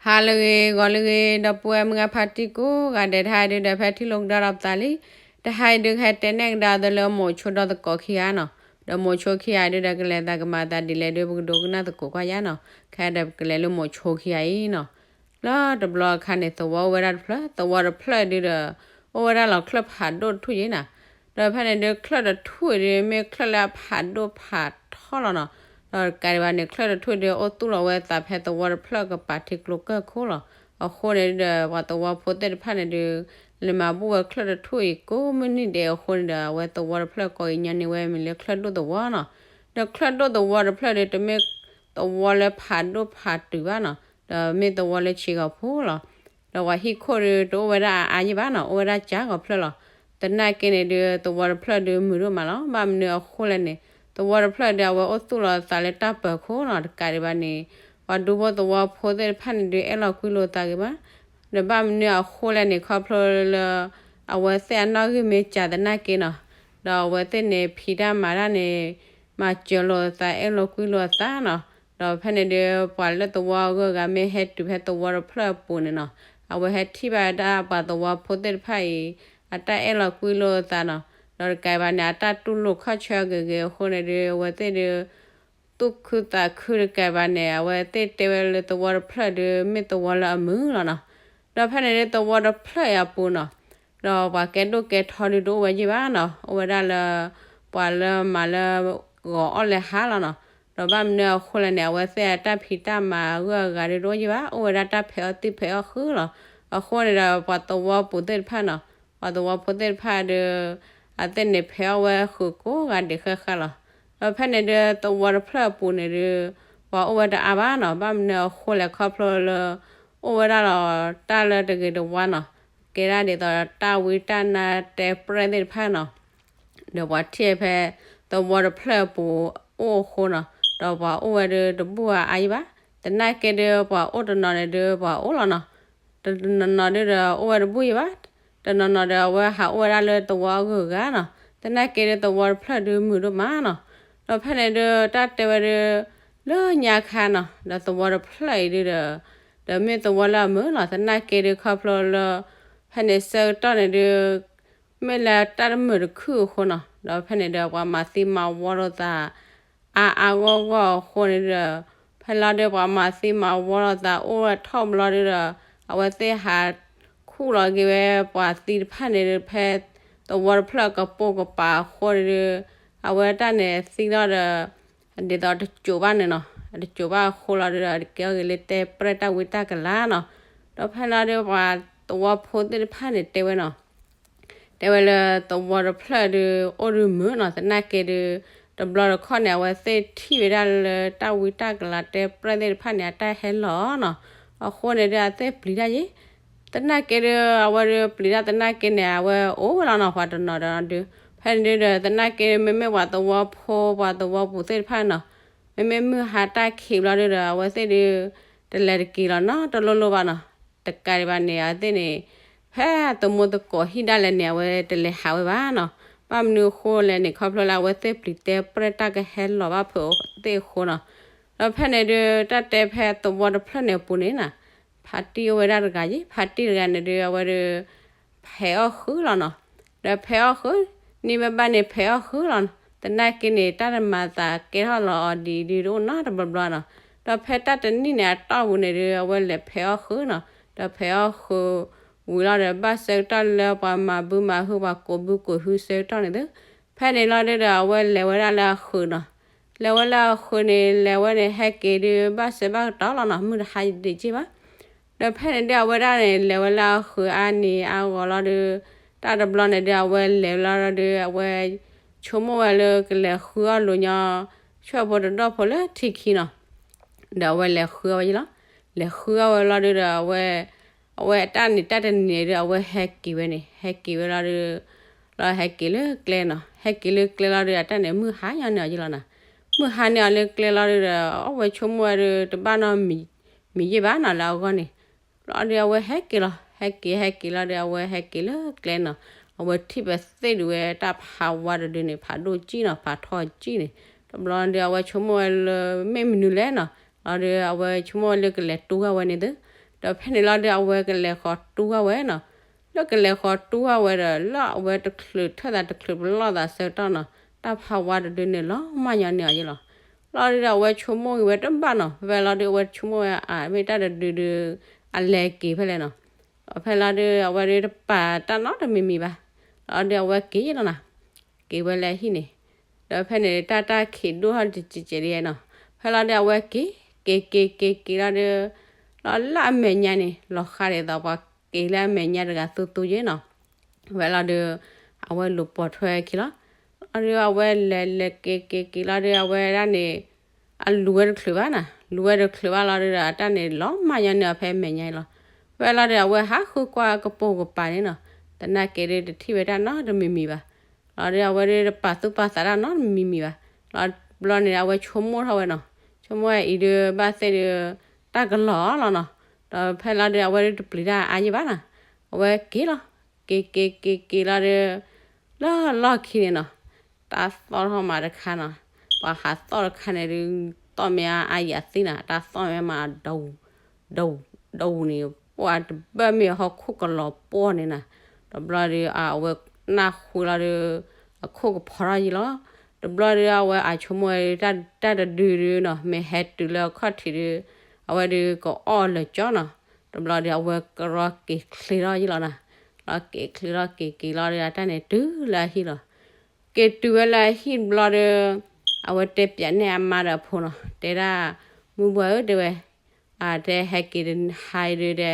ဟါလၢအဂ့ၤ ဂီၤလၢအဂ့ၤ ဒီပုၢ်ဝဲၢ်မုၢ်ဂၢ်ဖါတံၢ်ကိးဂၤဒဲး တဟါအံၤဒုဒီး ဖဲထံၣ်လိာ်ကဒီးဒီးပသးလံ. တဟါအံၤဒု ကဟဲတဲနဲၣ်ကဒါသုလၢမိၤဆိဒီသကိးခံဂၤနီၤ. ဒီးမိၤဆိခံဂၤဒုဒီး ကလဲၤသးကမၤသးဒ်လဲၣ်ဒု ပကဒိကနၣ်သကိးကွၢ်ယါနီၤ. ခဲဒီးပကလဲၤလၢမိၤဆိခံဂၤအံၤနီၤ. လၢတဘျီအခါန့ၣ် သဝီအိၣ်ဝဲဒၣ်တဖျၢၣ်, သဝီတဖျၢၣ်ဒုဒီး အိၣ်ဝဲဒၣ်လီၤချၢၣ်ဖးဒိၣ်တထူၣ်အံၤနီၤ. ဒီးဖဲန့ၣ်ဒု ချၢၣ်တထူၣ်အံၤဒု မ့ၢ်ချၢၣ်လၢအဖးဒိၣ်ဖးထီလီၤနီၤ. ဒီးတကးဒံးဘၣ်န့ၣ် ချၢၣ်တထူၣ်ဒု အိၣ်သူၣ်လီၤဝဲသးဖဲသဝီတဖျၢၣ်ကပၤထံကျိကၢၢ်ခိၣ်လီၤ. အဃိန့ၣ်ဒုဒီး ပှၤသဝီဖိသ့ၣ်တဖၣ်န့ၣ်ဒု လဲၤမၤဘူၣ်ဝဲချၢၣ်တထူၣ်အံၤကိးမုၢ်နံၤဒဲးအဃိန့ၣ်ဒီး အဝဲသဝီတဖျၢၣ်ကိးအံၤညီနုၢ်ဝဲမ့ၢ်လၢချၢၣ်ဒိၣ်သဝီနီၤ. ဒီးချၢၣ်ဒိၣ်သဝီတဖျၢၣ်ဒု တမ့ၢ်သဝီလၢဖးဒိၣ်ဖးတုၤဘၣ်နီၤ. ဒီးမ့ၢ်သဝီလၢဆံးဂီၤဖိလီၤ. ဒီးပှၤဟံၣ်ခိၣ်ဒု တအိၣ်ဝဲဒၣ်အါအါယံၣ်ဘၣ်နီၤ, အိၣ်ဝဲဒၣ်ကၢ်ဂီၤဖျၢၣ်လီၤ. သနာ်က့န့ၣ်ဒု သဝီတဖျၢၣ်ဒုမုာ်ဒိၣ်မးလီၤ. ဘၣ်မနုၤအဃိလဲၣ်န့ၣ် သဝီတဖျၢၣ်ဒု အဝဲအိၣ်သူၣ်လီၤသးလၢတၢ်ပၢၤခိၣ်နီၤ. တကးဒံးဘၣ်န့ၣ် ပှၤဒူဖိသဝီဖိသ့ၣ်တဖၣ်န့ၣ်ဒု အဲၣ်လီၤကွံလိာ်သးဂ့ၤမး. ဒီးဘၣ်မနုၤအဃိလဲၣ်န့ၣ် ခီဖျိလၢ အဝဲသ့ၣ်အနီၣ်ဂံၢ်မ့ၢ်စှၤသနာ်က့နီၤ. ဒီးအဝဲသ့ၣ်န့ၣ် ဖံးတၢ်မၤတၢ်န့ၣ် မၤစၢၤလိာ်သး အဲၣ်လီၤကွံလိာ်အသးနီၤ. ဒီးဖဲန့ၣ်ဒု ပှၤလၢသဝီအဂုၤအဂၤမ့ၢ်ဟဲတုၤဖဲသဝီတဖျၢၣ်အပူၤန့ၣ်နီၤ, အဝဲဟဲထံၣ်ဘၣ်ဝဲဒၣ်ပှၤသဝီဖိသ့ၣ်တဖၣ်အံၤ အတၢ်အဲၣ်လီၤကွံလိာ်အသးနီၤ. ဒီးတကးဘၣ်န့ၣ် အတၢ်တူၢ်လိာ်ခီၣ်ဆၢအဂ့ၤဂ့ၤအဃိန့ၣ်ဒု အဝဲသ့ၣ်ဒု သူၣ်ခုသးခုတကးဘၣ်န့ၣ် အဝဲသ့ၣ်တဲဝဲလၢသဝီတဖျၢၣ်ဒု မ့ၢ်သဝီလၢအမုာ်လီၤနီၤ. ဒီးဖဲန့ၣ်ဒု သဝီတဖျၢၣ်အံၤအပူၤနီၤ, ဒီးပှၤကဲဒိၣ်ကဲထီဒုတအိၣ်ဝဲယံၣ်ဘၣ်နီၤ, အိၣ်ဝဲဒၣ်လၢ ပှၤလၢမၤလၢ ဂီၤအီၣ်လဲၤဟးလီၤနီၤ. ဒီးဘၣ်မနုၤအဃိလဲၣ်န့ၣ် အဝဲသ့ၣ်အတၢ်ဖံးတၢ်မၤအဂုၤအဂၤဒုတအိၣ်ယံၣ်ဘၣ်, အိၣ်ဝဲဒၣ်တၢ်ဖံးအီၣ်သံၣ်ဖံးအီၣ်ဃုာ်လီၤ. အဃိန့ၣ်ဒီး ပှၤသဝီပူၤသ့ၣ်တဖၣ်နီၤ, ပှၤသဝီဖိသ့ၣ်တဖၣ်ဒု အဝဲသ့ၣ်န့ၣ်ဖံးအီၣ်ဝဲဃုာ်ကိးဂၤဒဲးဃၣ်ဃၣ်လီၤ. ဒီးဖဲန့ၣ်ဒု သဝီတဖျၢၣ်အပူၤန့ၣ်ဒု ပှၤအိၣ်ဝဲတအါဘၣ်နီၤ, ဘၣ်မနုၤအဃိလဲၣ်ခီဖျိလၢ အိၣ်ဝဲဒၣ်လီၤတၢ်လၢတဂ့ၤတဝါနီၤ, ကဲဒၣ်ဒ်သိးတၢ်ဝံတၢ်နါတဲပြဲၣ်သ့ၣ်တဖၣ်နီၤ. ဒီးပှၤထံၣ်ဖဲသဝီတဖျၢၣ်အပူၤ အိၣ်အဃိနီၤ, ဒီးပှၤအိၣ်ဝဲဒုတဘူၣ်အါအါယံၣ်ဘၣ်. သနာ်က့ဒု ပှၤအိၣ်တနီၤန့ၣ်ဒု ပှၤအိၣ်လီၤနီၤ, တနီၤနီၤဒုဒီး အိၣ်ဝဲတဘူၣ်ယံၣ်ဘၣ်, တနီၤနီၤဒီး အဝဲဟးအိၣ်ဝဲဒၣ်လၢသဝီအဂုၤအဂၤနီၤ. သနာ်က့ဒု သဝီတဖျၢၣ်ဒုမုာ်ဒိၣ်မးနီၤ. ဒီးဖဲန့ၣ်ဒု တၢ်တဲဝဲဒု လၢညါခါနီၤ, ဒီးသဝီတဖျၢၣ်အံၤဒုဒီး ဒီးမ့ၢ်သဝီလၢအမုာ်လီၤ. သနာ်က့ဒု ခီဖျိလၢ ဖဲန့ၣ်ဆၢကတီၢ်န့ၣ်ဒု မ့ၢ်လၢတၢ်တမုာ်တခုၣ်အဃိနီၤ, ဒီးဖဲန့ၣ်ဒီး ပှၤမၤသံမၤဝီလိာ်သး အါအါဂီၢ်ဂီၢ်အဃိန့ၣ်ဒီး ဖဲလီၤဒု ပှၤမၤသံမၤဝီလိာ်သးအိၣ်ထီၣ်ဘျီဒုဒီး အဝဲသ့ၣ်ဟးခူၣ်လီၤက့ၤဝဲပှၤသံတဖၣ်န့ၣ်ဒု ဖဲသဝီတဖျၢၣ်ကပိာ်ကပၤအဃိန့ၣ်ဒု အဝဲတၢ်န့ၣ်သံလီၤဒီး ဒ်သိးတစိၤဘၣ်န့ၣ်နီၤ, တစိၤဘၣ်အဃိလီၤဒုဒီး ကဲထီၣ်က့ၤလၢတဲပြဲၣ်တၢ်ဝံတၢ်ကလၤနီၤ. ဒီးဖဲလီၤဒု ပှၤသဝီဖိသ့ၣ်တဖၣ်န့ၣ်တဲဝဲနီၤ တဲဝဲလၢသဝီတဖျၢၣ်ဒု အိၣ်ဒုမုာ်နီၤ, သနာ်က့ဒု တဘျီတခီၣ်န့ၣ် အဝဲသ့ၣ်ထံၣ်ဝဲဒၣ်လၢတၢ်ဝံတၢ်ကလၤတဲပြဲၣ်သ့ၣ်တဖၣ်န့ၣ် အတၢ်ဟဲလီၤနီၤ. အဃိန့ၣ်ဒု အဝဲသ့ၣ်ပျံၤတၢ်ယံၤ, သနာ်က့ဒု အဝဲဒုပျံၤတၢ်သနာ်က့န့ၣ် အဝဲအိၣ်ဝဲလီၤနီၤ ပှၤတနီၤဒီးဒု, ဖဲန့ၣ်ဒုဒီး သနာ်က့ မ့မ့ၢ်ပှၤသဝီဖိ ပှၤသဝီပူၤသ့ၣ်တဖၣ်နီၤ, မ့မ့ၢ်မုၢ်ဟါတၢ်ခံးဘျီဒုဒီး အဝဲသ့ၣ်ဒု တလဲၤတက့ၤလီၤနီတလိၤလိၤဘၣ်နီၤ. တကးဒံးဘၣ်န့ၣ် အဝဲသ့ၣ်န့ၣ် ဖဲသမူသကိးဟံၣ်ဒၣ်လဲာ်န့ၣ် အဝဲတလဲၤဟးဝဲဘၣ်နီၤ. ဘၣ်မနုၤအဃိလဲၣ်န့ၣ် ခီဖျိလၢအဝဲသ့ၣ်ပျံၤတဲပြဲၣ်တၢ်ကဟဲလီၤဘၣ်ဖုးသ့ၣ်အဃိနီၤ. ဒီးဖဲန့ၣ်ဒု တၢ်တဲဖဲသဝီတဖျၢၣ်န့ၣ်အပူၤန့ၣ်နီၤ, ဖါတံၢ်အိၣ်ဝဲဒၣ်တဂၤယံၤ, ဖါတံၢ်တဂၤန့ၣ်ဒု အဝဲဒု ဖဲးအီၣ်ဃုာ်လီၤနီၤ. ဒီးဖဲးအီၣ်ဃုာ်, နံၣ်ဘၣ်ဘၣ်န့ၣ် ဖဲးအီၣ်ဃုာ်လီၤ. သနာ်က့န့ၣ် တၢ်တမၤသးကဲထီၣ်လီၤအီၤဒ်ဒုတအိၣ်နီတဘျီဘျီနီၤ. ဒီးဖဲတၢ်တနံၣ်န့ၣ်အတီၢ်ပူၤန့ၣ်ဒု အဝဲလဲၤဖဲးအီၣ်ဃုာ်နီၤ. ဒီးဖဲးအီၣ်ဃုာ်ဝံၤလီၤဒီး ဘၣ်ဆၢကတီၢ်လၢပှၤမၤဘုမၤဟု ပှၤကိးဘုကိးဟုဆၢကတီၢ်န့ၣ်သု, ဖဲန့ၣ်လီၤဒုဒီး အဝဲလဲၤဝဲဒၣ်လၢအဃုာ်နီၤ. လဲၤဝဲလၢအဃုာ်န့ၣ် လဲၤဝဲန့ၣ် ဟဲက့ၤဒု ဘၣ်ဆၢဘၣ်ကတီၢ်လီၤနီၤ, မုၢ်တဟါဒံးက့ၢ်ဘၣ်. ဒီးဖဲန့ၣ်ဒု အဝဲဒၣ်န့ၣ် လဲၤဝဲလၢအဃုာ်အါနံၤအါဂီၤလီၤဒု, တၢ်တဘျီန့ၣ်ဒု အဝဲလဲၤလီၤဒု အဝဲဆိကမိၣ်ဝဲလၢကလဲၤဃုအီၣ်လိာ်ညီ ဆၣ်ဖိတဒိၣ်ဖိလၢထံခံနီၤ. ဒီးအဝဲလဲၤဃုအီၣ်ဝဲယံၤလီၤ. လဲၤဃုအီၣ်ဝဲလီၤဒုဒီး အဝဲ အဝဲတၢ်န့ၣ်တၢ်တနံၤန့ၣ်ဒု အဝဲဟဲက့ၤဝဲန့ၣ် ဟဲက့ၤဝဲလီၤဒု လီၤဟဲက့ၤလၢကျဲနီၤ. ဟဲက့ၤလၢကျဲလီၤဒု အတၢ်န့ၣ် မုၢ်ဟါညီန့ၣ်အီၤယံၤလီၤနီၤ. မုၢ်ဟါန့ၣ်အီၤလၢကျဲလီၤဒုဒီး အဝဲဆိကမိၣ်ဝဲဒု တဘၣ်နီတမံၤယံၤဘၣ်နီၤလၢအဂီၢ်န့ၣ်. လီၤဒု အဝဲဟဲက့ၤလီၤ. ဟဲက့ၤ ဟဲက့ၤလီၤဒု အဝဲဟဲက့ၤလၢကျဲနီၤ. အဝဲထံၣ်ပသ့ၣ်ဒုးဝဲတၢ်ဖးဝါတဒုန့ၣ် ဖးဒိၣ်ကံၣ်နီၤ, ဖးထီကံၣ်န့ၣ်. တဘျီဒု အဝဲဆိကမိၣ်ဝဲလၢ မ့ၢ်မနုၤလဲၣ်နီၤ. လီၤဒု အဝဲဆိကမိၣ်ဝဲလၢကလဲၤတူၢ်ဃာ်ဝဲန့ၣ်သု. ဒီးဖဲန့ၣ်လီၤဒုး အဝဲကလဲၤဃီၤတူၢ်ဝဲနီၤ. လၢကလဲၤဃီၤတူၢ်ဝဲဒီး လၢအဝဲတချုးထၢၣ်သးတချုးပလီၢ်သးဆၢကတီၢ်နီၤ, တၢ်ဖးဝါတဒုန့ၣ်လီၤမၢ်ညီန့ၢ်အီၤယ့လီၤ. လီၤဒုးဒီး အဝဲဆိကမိၣ်ဂ့ၤဝဲတဘၣ်နီၤ. ဖဲလီၤဒုး အဝဲဆိကမိၣ်ဝဲ အမ့ၢ်တၢ်တဒုဒုး အလဲၤက့ၤဖဲလဲၣ်နီၤ. ဒီးဖဲလီၤဒုး အဝဲဒုးတပာ်တၢ်နီတမံၤမံၤဘၣ်. လီၤဒုး အဝဲက့ၤလီၤနီၤ, က့ၤဝဲလၢအဟံၣ်န့ၣ်. ဒီးဖဲန့ၣ် တၢ်တၢ်ခံးဒိၣ်ထီၣ်တစဲးစဲးဒ်နီၤ. ဖဲလီၤဒုး အဝဲက့ၤ က့ၤက့ၤက့ၤက့ၤလီၤဒုး လီၤလၢအမဲာ်ညါန့ၣ် လီၤဃးဒ်သိးပှၤက့ၤလၢအမဲာ်ညါတဂၤသူသူယ့နီၤ. ဝဲလီၤဒုး အဝဲလူၤပိာ်ထွဲခံလီၤ. လီၤဒုး အဝဲလဲၤလဲၤက့ၤက့ၤက့ၤလီၤဒုး အဝဲဒၣ်န့ၣ် အလူၤဝဲတချုးဘၣ်နီၤ. လူၤဝဲတချုးဘၣ်လီၤဒုးဒီး အတၢ်န့ၣ်လီၤမၢ်ညီန့ၢ်အီၤဖဲမဲာ်ညါလီၤ. ဝဲလီၤဒုး အဝဲဟးဃုကွၢ်ကပိာ်ကပၤန့ၣ်နီၤ, သနာ်က့ဒုးတထံၣ်ဝဲတၢ်နီတမံၤမံၤဘၣ်. လီၤဒုး အဝဲဒုးတပာ်သူၣ်ပာ်သးတၢ်နီတမံၤမံၤဘၣ်. လီၤဘျီန့ၣ် အဝဲဆိကမိၣ်ထီၣ်ဝဲနီၤ. ဆိကမိၣ်ဝဲအံၤဒုး ဘၣ်သ့ၣ်ဒုး တၢ်ကလီၤလီၤနီၤ. ဒီးဖဲလီၤဒုး အဝဲဒုးတပျံၤတၢ်အါယံၢ်ဘၣ်နီၤ. အဝဲက့ၤလီၤ, က့ၤက့ၤက့ၤက့ၤလီၤဒုး လၢလီၢ်ခံန့ၣ်နီၤ, တၢ်သီၣ်ထီၣ်မးတခါနီၤ. ပှၤဟးသီၣ်တခါန့ၣ်ဒုး သီၣ်မ့ၢ်အါယံၢ်သ့နီၤ, တၢ်သီၣ်မ့ၢ်မး ဒူ ဒူ ဒူန့ၣ် ပှၤတဘၣ်မ့ၢ်ဟီၣ်ခိၣ်ကလီၤပှီၢ်န့ၣ်နီၤ. တဘျီဒုး အဝဲနၢ်ဟူလီၤဒုး အခိၣ်ကဖီထီၣ်ယံၢ်လီၤ. တဘျီဒုး အဝဲအဆိကမိၣ်ဝဲ တၢ်တဒုဒုနီၤ မ့ၢ်ဟဲတုၤလၢအခီၣ်ထံးဒုး အဝဲဒုးကအီၣ်လၢာ်ကၠီနီၤ. တဘျီဒုး အဝဲကရီက့ၤချ့ထီၣ်ယံၢ်လီၤနီၤ. လီၤက့ၤချ့ထီၣ်က့ၤက့ၤလီၤဒုး အတၢ်န့ၣ်တုၤလၢအဟံၣ်လီၤ. က့ၤတုၤဝဲလၢအဟံၣ်တဘျီဒီး အဝဲတဲပၠးန့ၢ်အမါဒီးအဖိနီၤ, တဲဒၣ် မုၢ်ဘှၢ်ဧၢ တဲဝဲ, အတဲဟဲက့ၤတဟါအံၤဒုးတဲ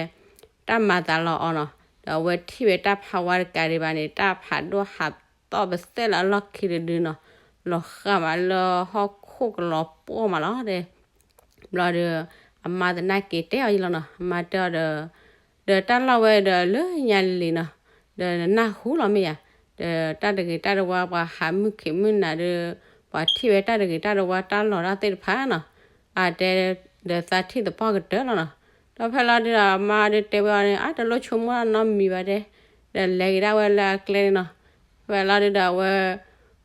တၢ်မၤသးလီၤအီၤနီၤ, ဒီးအဝဲထံၣ်ဝဲတၢ်ဖးဝါတကးဒံးဘၣ်န့ၣ် တၢ်ဖးဒိၣ်ဟးသီၣ်ပသဲလၢအလီၢ်ခံတဒုနီၤ, လီၤဃာ်မးလၢဟီၣ်ခိၣ်ကလီၤပှီၢ်မးလီၤတဲ ဘျီဒီး အမါသနာ်က့တဲအီၤယံၢ်လီၤနီၤ, အမါတဲအီၤဒီး ဒီးတၢ်လီၢ်ဝဲဒီးလၢညါလံၤနီၤ, ဒီးနနၢ်ဟူလီၤမ့ၢ်ယၤ, ဒီးတၢ်တဂ့ၤတၢ်တဝါပှၤဟးမုၢ်ခံးမုၢ်နၤဒီး ပှၤထံၣ်ဝဲတၢ်တဂ့ၤတၢ်တဝါတၢ်လီၤတၢ်သ့ၣ်တဖၣ်နီၤ, အတဲ ဒီးသးထံၣ်သပှၢ်ကတၢၢ်လီၤနီၤ, ဒီးဖဲလီၤဒုးဒီးအမါဒုးတဲဝဲအီၤန့ၣ် အတလိၣ်ဆိကမိၣ်နီတမံၤဘၣ်တဲ, ဒီးလဲၤက့ၤဒၣ်ဝဲလၢအကျဲန့ၣ်နီၤ, ဖဲလီၤဒုးဒီးအဝဲ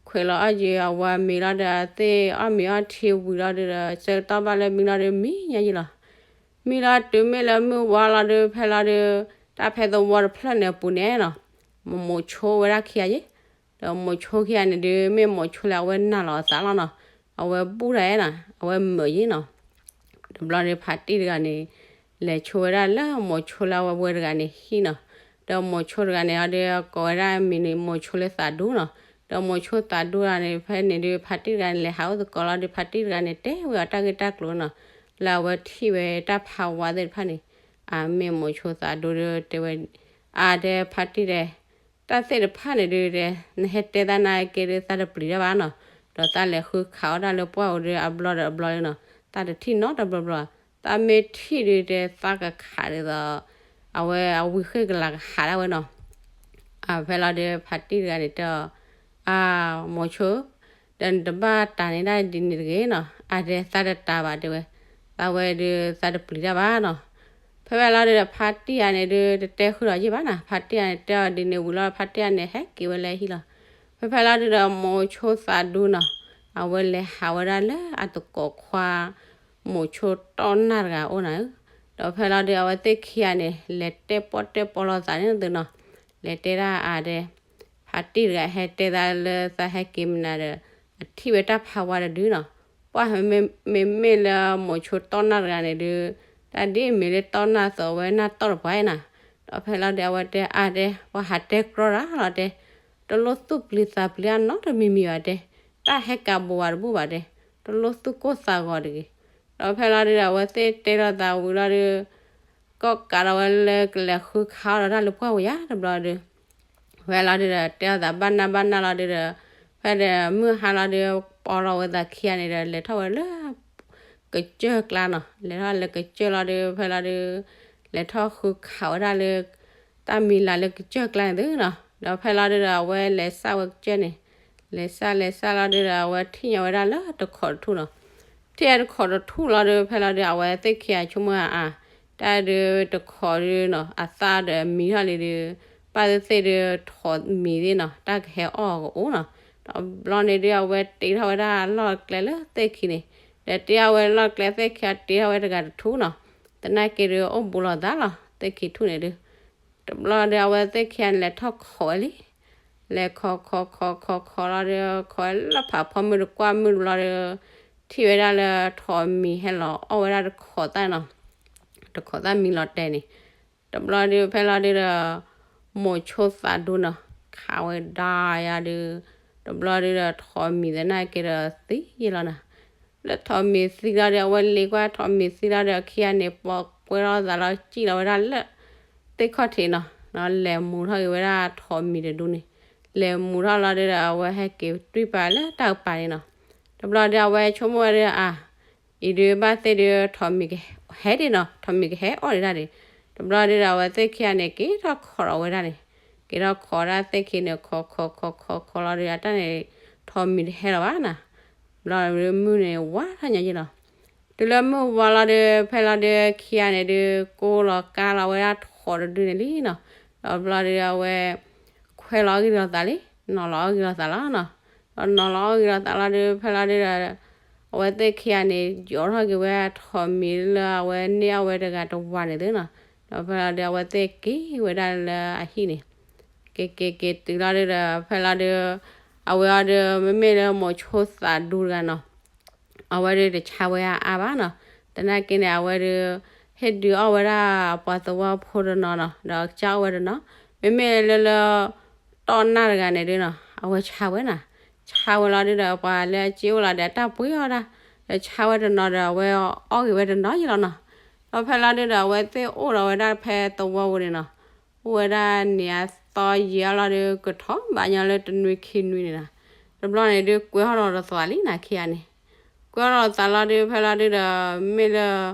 ခွဲးလီၤအီၣ်ယံၤအဝဲမံၤလီၤဒီးအသ့ၣ်အီၣ်မ့ၤအီထံဝံၤလီၤဒုးဒီး ဆၢကတီၢ်ဘၣ်လၢမံလီၤဒုးမံညါယံၢ်လီၤ မံလီၤတုၤမ့ၢ်လၢမုၢ်ဝါလီၤဒုး ဖဲလီၤဒုး တၢ်ဖဲသဝီတဖျၢၣ်န့ၣ်အပူၤန့ၣ်နီၤ, မိၤမိၤဆိဝဲဒၣ်ခံဂၤယ့ၣ်, ဒီးမိၤဆိခံဂၤန့ၣ်ဒုး မ့ၢ်မိၤဆိလၢအဝဲနာ်လီၤအသးလီၤနီၤ, အဝဲဘူၣ်တၢ်နီၤ အဝဲမုာ်ယ့ၣ်နီၤ တဘျီန့ၣ်ဖးတံၢ်တဂၤန့ၣ် လဲၤဆိဝဲဒၣ်လၢမိၤဆိလၢအဝဲဝဲတဂၤန့ၣ်ဟံၣ်နီၤ, ဒီးမိၤဆိတဂၤန့ၣ် အဒုးကိးဝဲဒၣ်မံၤန့ၣ် မိၤဆိလၢသးဒူနီၤ, ဒီးမိၤဆိသးဒူတဂၤန့ၣ် ဖဲန့ၣ်ဒုး ဖးတံၢ်တဂၤန့ၣ် လဲၤဟးအိၣ်သကိးလီၤဒုး ဖးတံၢ်တဂၤန့ၣ် တဲဝဲအီၤတၢ်ဂ့ၢ်တၢ်ကျိၤနီၤ, လၢအဝဲထံၣ်ဝဲတၢ်ဖးဝါသ့ၣ်တဖၣ်န့ၣ်, အမ့ၢ်မိၤဆိသးဒူဒီးတဲဝဲ, အတဲဖးတံၢ်တဲ တၢ်သ့ၣ်တဖၣ်န့ၣ်ဒုးတဲ နဟဲတဲသးနာ်က့ဒုး သးတပျံၤတၢ်ဘၣ်နီၤ, ဒီးသးလဲၤဃုခးအီၣ်တၢ်လၢပှၢ်ဧိၤဒုး အဘျီဒီးအဘျီလံနီၤ, သးတထံၣ်နီတဘျီဘျီ, သးမ့ၢ်ထံၣ်ဒုးတဲ သးကခးဒ်သိး အဝဲအဝံၣ်ဃ့ၢ်ကလၤကဟးဒၣ်ဝဲနီၤ, ဖဲလီၤဒုး ဖးတံၢ်တဂၤန့ၣ်တဲအီၤ, အမိၤဆိ ဒီးနတဘၣ်တၤန့ၢ်ဒၣ်ဒ်န့ၣ်တဂ့ၤနီၤ, အတဲသးတတၤဘၣ်တဲဝဲ, သးဝဲဒုးသးတပျံၤတၢ်ဘၣ်နီၤ, ဖဲဖဲလီၤဒုးဒီး ဖါတံၢ်ယၤန့ၣ်ဒုး တတဲဃုာ်ဒီးယ့ၢ်ဘၣ်နီၤ, ဖါတံၢ်ယၤန့ၣ် တဲအီၤဒ်န့ၣ်ဝံၤလီၤ ဖါတံၢ်ယၤန့ၣ် ဟဲက့ၤဝဲလၢဟံၣ်လီၤ. ဖဲဖဲလီၤဒုးဒီး မိၤဆိသးဒူနီၤ, အဝဲလဲၤဟးဝဲဒၣ်လၢအသကိးခွါ မိၤဆိတီၢ်နၢ်တဂၤအိၣ်နၤ, ဒီးဖဲလီၤဒုး အဝဲသ့ၣ်ခံဂၤန့ၣ် လဲၤတဲပီၣ်တဲပီလီၤသးန့ၣ်သုနီၤ, လဲၤတဲဒၣ်အါဒဲး ဖါတံၢ်တဂၤဟဲတဲသးလၢသးဟဲက့ၤမနုၤဒီး အထံၣ်ဝဲတၢ်ဖးဝါတဒုနီၤ, ပှၢ်မ့မ့ၢ်လၢမိၤဆိတီၢ်နၢ်တဂၤန့ၣ်ဒုး တၢ်ဒ်အမ့ၢ်လၢတီၢ်နၢ်သိးအဝဲနၢ်တီၢ်တပှၤအံၤနီၤ, ဒီးဖဲလီၤဒုး အဝဲတဲအါဒဲး ပှၤဟးတဲကြီတၢ်လီၤတဲ, တလိၣ်သူၣ်ပျံၤသးပျံၤအနီတမံၤမံၤဘၣ်တဲ, တၢ်ဟဲကးဘိးဝဲတဘူၣ်ဘၣ်တဲ, တလိၣ်သူၣ်ကိၢ်သးဂီၤတဂ့ၤ, ဒီးဖဲလီၤဒုးဒီး အဝဲသ့ၣ်တဲလိာ်သးဝံၤလီၤဒုး ကီၣ်ကးဒီးဝဲလၢကလဲၤဃုခးအီၣ်ဒီးတၢ်လၢပှၢ်ဝဲယါတဘျီဒုး ဖဲလီၤဒုးဒီး တဲအီၣ်သးဘၣ်နၢ်ဘၣ်နၢ်လီၤဒုးဒီး ဖဲဒီးမုၢ်ဟါလီၤဒုး ပိာ်ထီၣ်ဝဲသးခံဂၤန့ၣ်ဒီး လဲၤထီၣ်ဝဲလၢ ကစၢၢ်ကျါနီၤ, လဲၤထီၣ်လၢကစၢၢ်လီၤဒုး ဖဲလီၤဒုး လဲၤထီၣ်ဃုခးဝဲဒၣ်လၢ တၢ်မံၤလၤလၢကစၢၢ်ကျါန့ၣ်သုနီၤ, ဒီးဖဲလီၤဒုးဒီး အဝဲလဲၤစၢ်ဝဲကစၢၢ်န့ၣ်, လဲၤစၢ်လဲၤစၢ်လီၤဒုးဒီး အဝဲထံၣ်ညီဝဲဒၣ်လၢတခိးတထူၣ်နီၤ ထံၣ်တခိးတထူၣ်လီၤဒုး ဖဲလီၤဒုး အဝဲသ့ၣ်ခံဂၤဆိကမိၣ်အါ, တၢ်ဒုးတခိးဒုးနီၤ အသၣ်ဒီးမံထီၣ်လံဒုး ဘၣ်သ့ၣ်သ့ၣ်ဒုးထိးမံၤသ့ၣ်နီၤ တၢ်ကဟဲအီၣ်ကအိၣ်နီၤ, ဒီးဘျီန့ၣ်ဒုး အဝဲတ့ထီၣ်ဝဲဒၣ်လီၢ်ကျဲလၢသ့ၣ်ခံန့ၣ်, ဒီးတ့ထီၣ်ဝဲလီၢ်ကျဲသ့ၣ်ခံ တ့ထီၣ်ဝဲတဂၤတထူၣ်နီၤ, သနာ်က့ဒုးအိၣ်ဘူးလိာ်သးလီၤ သ့ၣ်ခံထူၣ်န့ၣ်ဒုး. တဘျီဒုးအဝဲသ့ၣ်ခံဂၤန့ၣ်လဲၤထီၣ်ခိးဝဲလံ. လဲၤခိးခိးခိးခိးခိးလီၤဒုး ခိးလၢဖးဖီမုၢ်တကွၢ်မုၢ်တဘျီဒုး ထံၣ်ဝဲဒၣ်လၢထိးမံၤဟဲလီၤအီၣ်ဝဲဒၣ်တခိးသၣ်နီၤ, တခိးသၣ်မံလီၤတဲာ်န့ၣ်. တဘျီဒုးဖဲလီၤဒုးဒီး မိၤဆိသးဒူနီၤ, ခးဝဲဒါယၤဒုး, တဘျီဒုးဒီးထိးမံၤသနာ်က့ဒီးသံယ့လီၤနီၤ. လၢထိးမံၤသံလီၤဒုး အဝဲလ့ကွၢ်ထိးမံၤသံလီၤဒီး အခံဂၤန့ၣ် ပိာ်ကွဲထီၣ်သးလီၤ စံၣ်လီၤဝဲဒၣ်လၢသ့ၣ်ခီၣ်ထံးနီၤ, ဒီးလဲၤမူၤထီၣ်က့ၤဝဲဒၣ်ထိးမံၤတဒူန့ၣ်. လဲၤမူၤထီၣ်လီၤဒုးဒီး အဝဲဟဲက့ၤတွံၢ်ပာ်လၢတၢ်ကပၤန့ၣ်နီၤ. တဘျီဒုးအဝဲဆိကမိၣ်ဝဲဒၣ် အါ အံၤဒုးဘၣ်သ့ၣ်ဒုးထိးမံၤကဟဲဒံးနီၤ, ထိးမံၤကဟဲအီၣ်ဒံးတၢ်ဒံး. တဘျီဒုးဒီးအဝဲသ့ၣ်ခံဂၤန့ၣ် က့ၤထီၣ်ခိးဒီးဝဲဒၣ်န့ၣ်, က့ၤထီၣ်ခိးဒၣ်သ့ၣ်ခံန့ၣ် ခိးခိးခိးခိးခိးလီၤဒုး အတၢ်န့ၣ် ထိးမံၤတဟဲလီၤဘၣ်နီၤ. ဘျီဒုးမုၢ်န့ၣ်ဝါထီၣ်ညါယ့လီၤ. တုၤလၢမုၢ်ဝါလီၤဒုး ဖဲလီၤဒုးခံဂၤန့ၣ်ဒုး ကိၢ်လီၤကါလီၤဝဲဒၣ်ထိးတဒုန့ၣ်လံနီၤ. ဒီးဘျီဒုးအဝဲ ခွဲးလီၤအီၣ်ဂံၢ်လီၤသးလံ, နီၤလီၤအီၣ်ဂံၢ်လီၤသးလီၤနီၤ. ဒီးနီၤလီၤအီၣ်ဂံၢ်လီၤသးလီၤဒုး ဖဲလီၤဒုးဒီး အဝဲသ့ၣ်ခံဂၤန့ၣ် ယီၤထီၣ်က့ၤဝဲထိးမံၤလၢအဝဲန့ၢ်အီၣ်ဝဲတဂၤတဝၤန့ၣ်သုနီၤ. ဒီးဖဲလီၤဒုးအဝဲသ့ၣ်က့ၤဝဲဒၣ်လၢအဟံၣ်န့ၣ် က့ၤက့ၤက့ၤတုၤလီၤဒုးဒီး ဖဲလီၤဒုး အဝဲအီၤဒုး မ့မ့ၢ်လၢမိၤဆိသးဒူတဂၤနီၤ, အဝဲဒုးတဆါဝဲအါအါဘၣ်နီၤ. သနာ်က့န့ၣ် အဝဲဒုး ဟ့ၣ်ဒုးအီၣ်ဝဲဒၣ်ပှၤသဝီဖိတနီၤနီၤ, ဒီးကစၢ်အီၣ်ဝဲတနီၤ, မ့မ့ၢ်လၢလၢ တီၢ်နၢ်တဂၤန့ၣ်ဒုးနီၤ အဝဲဆါဝဲနီၤ. ဆါဝဲလီၤဒုးဒီး ပှၤလၢအစ့အိၣ်လီၤဒီး အတၢ်ပှ့ၤအီၣ်ဒၣ်, ဒီးဆါဝဲတနီၤဒီး အဝဲအီၣ်ဂ့ၤဝဲတနီၤယ့လီၤနီၤ. ဒီးဖဲလီၤဒုးဒီး အဝဲသ့ၣ်အိၣ်ဒီးဝဲဒၣ်ဖဲသဝီပူၤန့ၣ်နီၤ, အိၣ်ဝဲဒၣ်နံၤအသီယံာ်အါလီၤဒုး ကထီၣ်ဘးညီလၢတနွံခံနွံန့ၣ်နီၤ. တဘျီန့ၣ်ဒုး ကွဲထီၣ်ဒီးသးလံနီၤ ခံဂၤန့ၣ်, ကွဲထီၣ်ဒီးသးလီၤဒုး ဖဲလီၤဒုးဒီး မ့ၢ်လၢ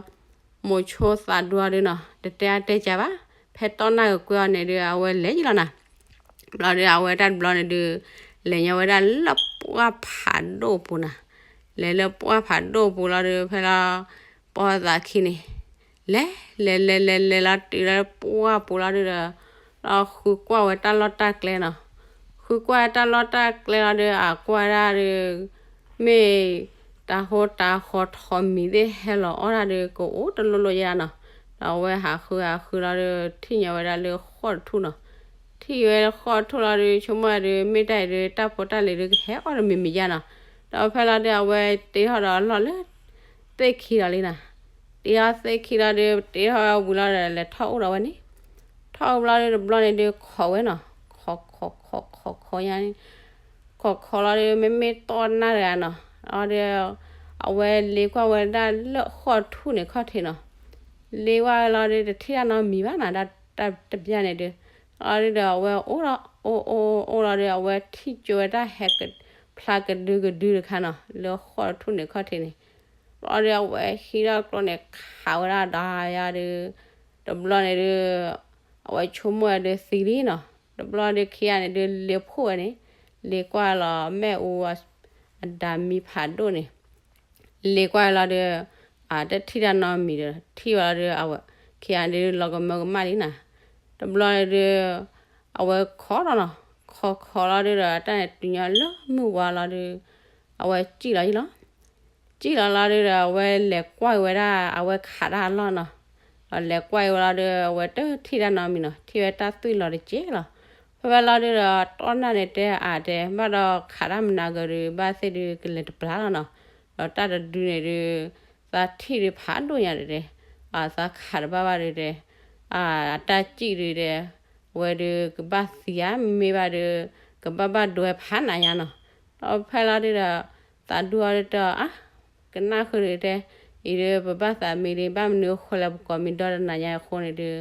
မိၤဆိသးဒူအီၤဒုးနီၤ တတဲအါတဲကၢဘၣ်, ဖဲတီၢ်နၢ်ကကွဲအီၤန့ၣ်ဒုး အဝဲလဲၤယ့လီၤနီၤ. ဘျီဒုး အဝဲတၢ်တဘျီန့ၣ်ဒုး လဲၤညီဝဲဒၣ်လၢပှၢ်ဖးဒိၣ်ပူၤနီၤ, လဲၤလၢပှၢ်ဖးဒိၣ်ပူၤလီၤဒုး ဖဲလီၤ ပိာ်သးခံန့ၣ် လဲၤ လဲၤလဲၤလဲၤလဲၤလီၤတုၤလၢပှၢ်ပူၤလီၤဒုးဒီး ဒီးဃုကွၢ်ဝဲတၢ်လီၢ်တၢ်ကျဲနီၤ. ဃုကွၢ်တၢ်လီၢ်တၢ်ကျဲလီၤဒုး အကွၢ်ဒၣ်ဒုး မ့ၢ်တၢ်ဟိတၢ်ဃီထိးမံၤသ့ၣ်ဟဲလီၤအီၣ်ဒၣ်ဒုး ကအိၣ်တလိၣ်လိၣ်ယဲနီၤ. ဒီးအဝဲဟးဃုဟးဃုလီၤဒုး ထံၣ်ညီဝဲဒၣ်လၢဃိးတထူၣ်နီၤ. ထံၣ်ဝဲဃိးတထူၣ်လီၤဒုး ဆိကမိၣ်ဝဲဒုး မ့ၢ်တၢ်အံၤဒုး တၢ်ဖိတၢ်လံၤဒုး ကဟဲအီၣ်တမံၤမံၤယဲနီၤ. ဒီးဖဲလီၤဒုး အဝဲတ့ထီၣ်ဒီးအလီၢ်လၢ သ့ၣ်ခံလီၤလံနီၤ. တ့ထီၣ်သ့ၣ်ခံလီၤဒုး တ့ထီၣ်ဝံၤလီၤဒီး လဲၤထီၣ်အိၣ်ဒီးဝဲန့ၣ် ထီၣ်အိၣ်ဘျီဒုး တဘျီန့ၣ်ဒုး ခိးဝဲနီၤ. ခိးခိးခိးခိးခိးညါန့ၣ် ခိးခိးလီၤဒုး မ့မ့ၢ်တီၢ်နၢ်တဂၤနီၤ. လီၤဒုး အဝဲလ့ကွၢ်ဝဲဒၣ်လၢဃိးထူၣ်န့ၣ်ခီၣ်ထံးနီၤ. လ့ကွၢ်ဝဲလီၤဒုး တထံၣ်တၢ်နီတမံၤဘၣ်နီၤ တၢ်တဘျီန့ၣ်ဒုး. လီၤဒုးဒီး အဝဲအိၣ်ဒီး အိၣ်အိၣ်အိၣ်လီၤဒုး အဝဲထံၣ်ကၠိဝဲတၢ်ဟဲ ဖျါကဒုကဒုတခါနီၤ လၢဃိးထူၣ်န့ၣ်ခီၣ်ထံးန့ၣ်. ဘျီဒုး အဝဲဟံးထီၣ်ကျိန့ၣ် ခးဝဲဒၣ်ဒီးယၤဒုး တဘျီန့ၣ်ဒုး အဝဲဆိကမိၣ်ဝဲဒုးသံလံနီၤ. တဘျီဒုးခံဂၤန့ၣ်ဒုး လ့ဖှိၣ်ဝဲန့ၣ် လ့ကွၢ်လီၤမ့ၣ်အူ အဒၣ်မံဖးဒိၣ်န့ၣ် လ့ကွၢ်လီၤဒုး အတထံၣ်တၢ်နီတမံၤဒီး ထံၣ်ဝဲလီၤဒုး အဝဲခံဂၤဒုး လီၤကမၢကမၣ်လံနီၤ. တဘျီဒုး အဝဲခိးလီၤနီၤ. ခိးခိးလီၤဒုးဒီး တၢ်န့ၣ်တုၤညီလၢမုၢ်ဝါလီၤဒုး အဝဲစံၣ်လီၤယံလီၤ. စံၣ်လီၤလီၤဒုးဒီး အဝဲလဲၤကွၢ်က့ၤဝဲဒၣ် အဝဲခးတၢ်အလီၢ်နီၤ. ဒီးလဲၤကွၢ်က့ၤဝဲလီၤဒုး အဝဲတထံၣ်တၢ်နီတမံၤနီၤ. ထံၣ်ဝဲတၢ်သွံၣ်လီၤတက့ၢ်လီၤ. ဖဲဝဲလီၤဒုးဒီး တီၢ်နၢ်န့ၣ်တဲအါတဲ ဘၣ်ဒီးခးတၢ်မနုၤကဒီး ဘၣ်သ့ၣ်ဒုးကလဲၤတပျၢ်လီၤနီၤ. ဒီးတၢ်တဒုန့ၣ်ဒုး သးထံၣ်ဒုးဖးဒိၣ်ညါဒဲး, အသးခးတဘၣ်ဘၣ်ဒုးဒဲး, အတၢ်စံၣ်ဒုးဒဲး, အဝဲဒုးကဘၣ်သံဧါ မ့ၢ်ဘၣ်ဒုး ကဘၣ်ဘၣ်ဒိဝဲဖးနးညါနီၤ. ဒီးဖဲလီၤဒုးဒီး သးဒူအီၤဒုးတဲအီၤ အါ ကနၣ်ဃုာ်ဒုးတဲ, အံၤဒုးပဘၣ်သးမံလံ ဘၣ်မနုၤအဃိလဲၣ် ပကိးမံဒီတနၤညါအဃိန့ၣ်ဒုး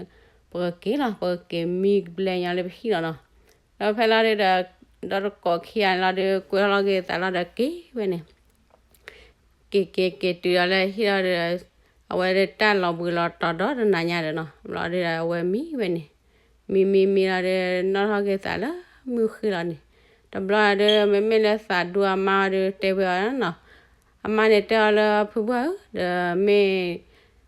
ပကက့ၤလီၤ ပကက့ၤမံကဘျဲၣ်ညီလၢပဟံၣ်လီၤနီၤ. ဒီးဖဲလီၤဒုးဒီး ဒီတကိးခံဂၤန့ၣ်လီၤဒုး ကွဲထီၣ်လီၤက့ၤသးလီၤဒီးက့ၤဝဲန့ၣ် က့ၤက့ၤက့ၤတုၤဒီးလၢဟံၣ်လီၤဒီး အဝဲဒုးတၢ်လီၤဘှံးလီၤတီၤဒီတနၤညါဒီးနီၤ. ဘျီဒုးဒီးအဝဲမံဝဲန့ၣ် မံမံမံလီၤဒီး နီၣ်ထီၣ်က့ၤသးလၢမုၢ်ဃ့လီၤန့ၣ်. တဘျီဒီး မ့မ့ၢ်လၢသးဒူအမါဒီးတဲဝဲအီၤနီၤ. အမါန့ၣ်တဲအီၤလၢဖုဘှၢ်ဧၢ, ဒီးမ့ၢ်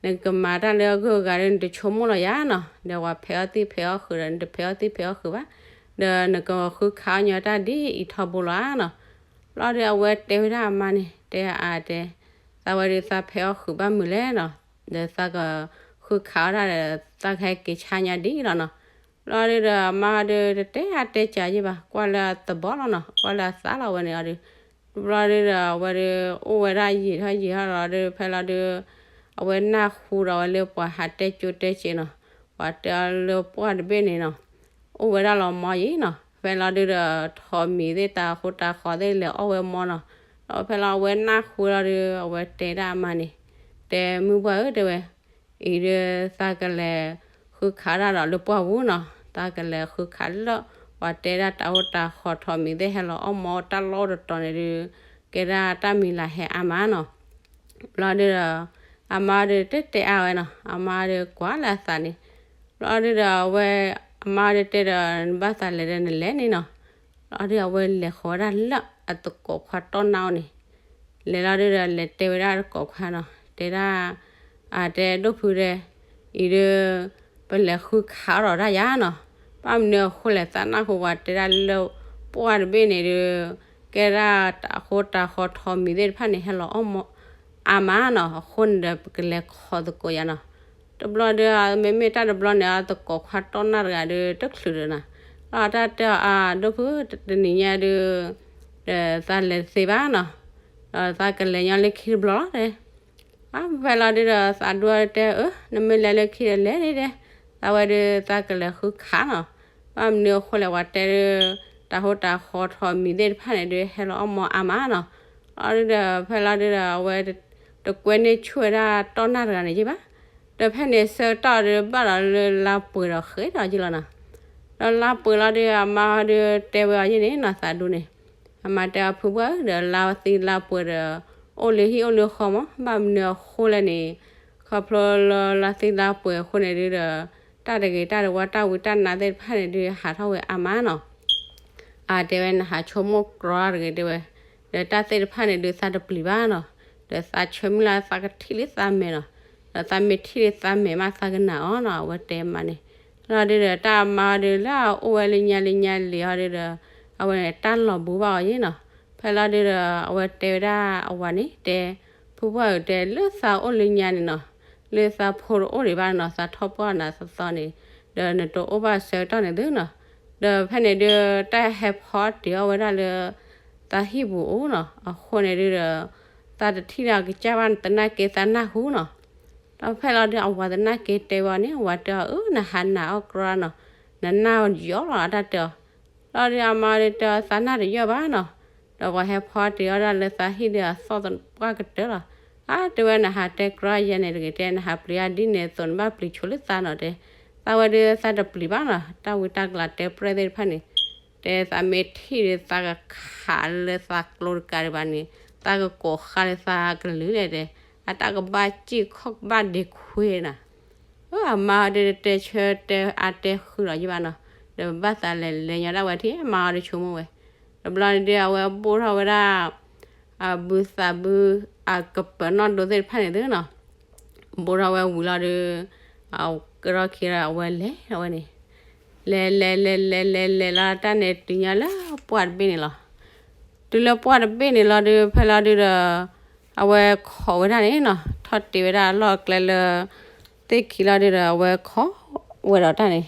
နကမၤတၢ်လၢအဂုၤအဂၤဒီး နတဆိကမိၣ်လီၤယၤနီၤ. ဒီးပှၤဖဲးအီၣ်သံၣ်ဖဲးအီၣ်ဃုာ်ဒီး နတဖဲးအီၣ်သံၣ်ဖဲးအီၣ်ဃုာ်ဘၣ်. ဒီးနကဃုခးအီၣ်ညီတၢ်ဒ်အံၤထီဘိလီၤဧါနီၤ. ဘျီဒုးအဝဲတဲဝဲဒၣ်အမါန့ၣ် တဲအါတဲ, သးဝဲဒုးသးဖဲးအီၣ်ဃုာ်ဘၣ်မုာ်လဲၣ်နီၤ. ဒီးသးက ဃုခးအီၣ်တၢ်ဒီး သးကဟဲက့ၤဆါညါဒ်လီၤနီၤ. ဘျီဒုဒီး အမါဒုတတဲအါတဲစှၤယဲၢ်ဘၣ်, ကွၢ်လၢအသဘီလီၤနီၤ, ကွၢ်လၢအသးလီၤဝဲန့ၣ်အီၤဒု. တဘျီဒုဒီး အဝဲဒု အိၣ်ဝဲဒၣ်ယံာ်ထီၣ်ယံာ်ထီၣ်လီၤဒု ဖဲလီၤဒု အဝဲနၢ်ဟူဒီးဝဲလၢပှၤဟးတဲကၠိတဲစ့နီၤ, ပှၤတဲအီၤလၢပှၢ်တဘ့ၣ်န့ၣ်နီၤ, အိၣ်ဝဲဒၣ်လီၤမီယံၤနီၤ. ဖဲလီၤဒုဒီး ထိးမံၤသ့ၣ် တၢ်ဃိတၢ်ဃီသ့ၣ်လဲၤအီၣ်ဝဲမီနီၤ. ဒီးဖဲလီၤအဝဲနၢ်ဟူလီၤဒု အဝဲတဲဒၣ်အမါန့ၣ်, တဲမုၢ်ပှၢ်ဧၢ တဲဝဲ အံၤဒု သးကလဲၤဃုခးတၢ်ဒီးလၢပှၢ်ပူၤနီၤ, သးကလဲၤဃုခးလၢ ပှၤတဲဒၣ်တၢ်ဃိတၢ်ဃီ ထိးမံၤသ့ၣ်ဟဲလီၤအီၣ်မီတၢ်လီၢ်တတီၤန့ၣ်ဒု ကဲဒၣ်တၢ်မံၤလၢဟဲအါမးနီၤ. ဘျီဒုဒီး အမါဒုတဲတဲအါဝဲနီၤ, အမါဒုကွၢ်လၢအသးန့ၣ်. ဘျီဒုဒီးအဝဲ အမါဒုတဲဒီး နဘၣ်သးလဲၤဒီးနလဲၤန့ၣ်နီၤ. ဘျီဒုအဝဲလဲၤဃီၤဝဲဒၣ်လၢအသကိးခွါတီၢ်နၢ်အအိၣ်န့ၣ်, လဲၤလီၤဒုဒီးလဲၤတဲဝဲဒၣ်သကိးခွါနီၤ, တဲဒၣ် အတဲ ဒိၣ်ဖုဒဲ အံၤဒု ပလဲၤဃုခးအီၣ်ဒီးတၢ်ယါနီၤ. ဘၣ်မနုၤအဃိလဲၣ် သးနၢ်ဟူပှၤတဲဒၣ်လၢပှၢ်တဘ့ၣ်န့ၣ်ဒု ကဲဒၣ်တၢ်ဃိတၢ်ဃီ ထိးမံၤသ့ၣ်တဖၣ်န့ၣ် ဟဲလီၤအီၣ်မီအါမးနီၤ, အဃိန့ၣ်ဒီး ပကလဲၤဃီၤသကိးယါနီၤ. တဘျီဒု မ့မ့ၢ်တၢ်တဘျီန့ၣ် အသကိးခွါတီၢ်နၢ်တဂၤဒု တချုးဒီးနီၤ, ဒီးတၢ်တဲအီၤ အါ ဒိၣ်ဖု တနံၤညါဒု ဒီးသးလဲၤတသ့ဘၣ်နီၤ, ဒီးသးကလဲၤညီလၢခံတဘျီလီၤတဲ အါ ဖဲလီၤဒုဒီး သးဒူတဲ အၢ နမ့ၢ်လဲၤလၢခံဒီးလဲၤဒၣ်ဒဲ, သးဝဲဒု သးကလဲၤဃုခးနီၤ. ဘၣ်မနုၤအဃိလဲၣ် ပှၤတဲဒု တၢ်ဃိတၢ်ဃီ ထိးမံၤသ့ၣ်တဖၣ်န့ၣ်ဒု ဟဲလီၤအီၣ်မီအါမးနီၤ. လီၤဒုဒီး ဖဲလီၤဒုဒီး အဝဲတကွဲန့ၢ်ဆူၣ်ဝဲဒၣ်တီၢ်နၢ်တဂၤန့ၣ်ယ့ၢ်ဘၣ်. ဒီးဖဲန့ၣ်ဆၢကတီၢ်ဒု ဘၣ်ဒီးလၢလါပှဲၤဒီးဃဲဒီးယ့ၢ်လီၤနီၤ. ဒီးလါပှဲၤလီၤဒု အမါဒုတဲဝဲအီၤယ့ၢ်န့ၣ်နီၤ သးဒူန့ၣ် အမါတဲအီၤ ဖုပှၢ်ဧၢ ဒီးလါသံလါပှဲၤဒီး အိၣ်လၢဟံၣ်အိၣ်လၢဃီမး, ဘၣ်မနုၤအဃိလဲၣ်န့ၣ် ခီဖျိလၢလါသံလါပှဲၤအဃိန့ၣ်ဒုဒီး တၢ်တဂ့ၤတၢ်တဝါ တၢ်ဝံတၢ်နါသ့ၣ်တဖၣ်န့ၣ်ဒု ဟးထီၣ်ဝဲအါမးနီၤ. အတဲဝဲ နဟးဆိကမိၣ်ကြီတဂ့ၤတဲဝဲ, ဒီးတၢ်သ့ၣ်တဖၣ်န့ၣ်ဒု သးတပျံၤဘၣ်နီၤ. ဒီးသးဆၢမုၢ်လၢ်သးကထံၣ်လၢသးမဲာ်နီၤ. ဒီးသးမ့ၢ်ထံၣ်လၢသးမဲာ်မး သးကနာ်အီၤနီၤ အဝဲတဲမးန့ၣ်. လီၤဒုဒီး တၢ်အမါဒုလၢအအိၣ်ဝဲလၢညါလၢညါလံၤဟီဒုဒီး အဝဲန့ၣ်တၢ်လီၤဘှံးဘၣ်အီၤယ့ၢ်နီၤ. ဖဲလီၤဒုဒီး အဝဲတဲဝဲဒၣ်အဝၤန့ၣ် တဲ ဖုပှၢ်ဧၢ တဲလၢသးအိၣ်လၢညါန့ၣ်နီၤ, လၢသးဖိတအိၣ်ဒံးဘၣ်နီၤ, သးထီၣ်ပှၢ်နၤသီသီန့ၣ်, ဒီးနတအိၣ်ဘၣ်ဆၢကတီၢ်န့ၣ်သုနီၤ. ဒီးဖဲန့ၣ်ဒု တၢ်ဟဲဖီတ့ၢ်အီၣ်ဝဲဒၣ်လၢ သးဟံၣ်ပူၤအိၣ်နီၤ, အဃိန့ၣ်ဒုဒီး သးတထံၣ်ဒီးကစၢ်ဘၣ် သနာ်က့သးနၢ်ဟူနီၤ. ဒီးဖဲလီၤဒု အဝၤသနာ်က့တဲဝဲအီၤန့ၣ် အဝၤတဲအီၤ အၢ နဟးနာ်အီၣ်ကြီနီၤ, နနၢ်ယီၤလီၤအတၢ်တဲအီၤ. လီၤဒု အမါဒုတဲအီၤ သးနၢ်တယီၢ်ဘၣ်နီၤ, ဒီးပှၤဟဲဖီတ့ၢ်အီၣ်ဒၣ်လၢသးဟံၣ်ဒီးအသီၣ်ပှၢ်ကတၢၢ်လီၤ. အါ တဲဝဲ နဟးတဲကြီယဲန့ၣ်တဂ့ၤတဲ နဟးပျံၤအါဒ်န့ၣ်အသိး နဘၣ်ပျံၤဆိလၢသးနီၤတဲ. သးဝဲဒု သးတပျံၤဘၣ်နီၤ, တၢ်ဝံတၢ်ကလၤတဲပြဲၢ်သ့ၣ်တဖၣ်န့ၣ် တဲသးမ့ၢ်ထံၣ်ဒီးသးကခးလၢသးကျိတကးဒံးဘၣ်န့ၣ် သးကကိးဃါလၢသးကလုၢ်လဲၣ်တဲ, အတၢ်ကဘၣ်စံၣ်ခီၣ်ကဘၣ်ဒ့ခွ့နီၤ. အမါဒုတဲဆၢတဲအါတဲဃုာ်လီၤယံၤဘၣ်နီၤ, ဒီးဘၣ်သးလဲၤလဲၤညီဒၣ်ဝဲထံၣ် အမါအီၤဒုဆိကမိၣ်ဝဲ. တဘျီန့ၣ်ဒု အဝဲဘိၣ်ထီၣ်ဝဲဒၣ် အဘုသးဘု အကပၢၤနီၣ်ဒိသ့ၣ်တဖၣ်န့ၣ်သုနီၤ, ဘိၣ်ထီၣ်ဝဲဝံၤလီၤဒု အကထီၣ်ခံဒီးအဝဲလဲၤဝဲန့ၣ်, လဲၤလဲၤလဲၤလဲၤလဲၤလဲၤလီၤတၢ်န့ၣ် တုၤညီလၢပှၢ်တဘ့ၣ်န့ၣ်လီၤ. တုၤလၢပှၢ်တဘ့ၣ်န့ၣ်လီၤဒု ဖဲလီၤဒုဒီး အဝဲခိးဝဲဒၣ်န့ၣ်နီၤ, ထီၣ်တ့ၢ်ဝဲဒၣ်အလီၢ်အကျဲလၢ သ့ၣ်ခံလီၤဒုဒီး အဝဲခိးဝဲဒီးတၢ်န့ၣ်,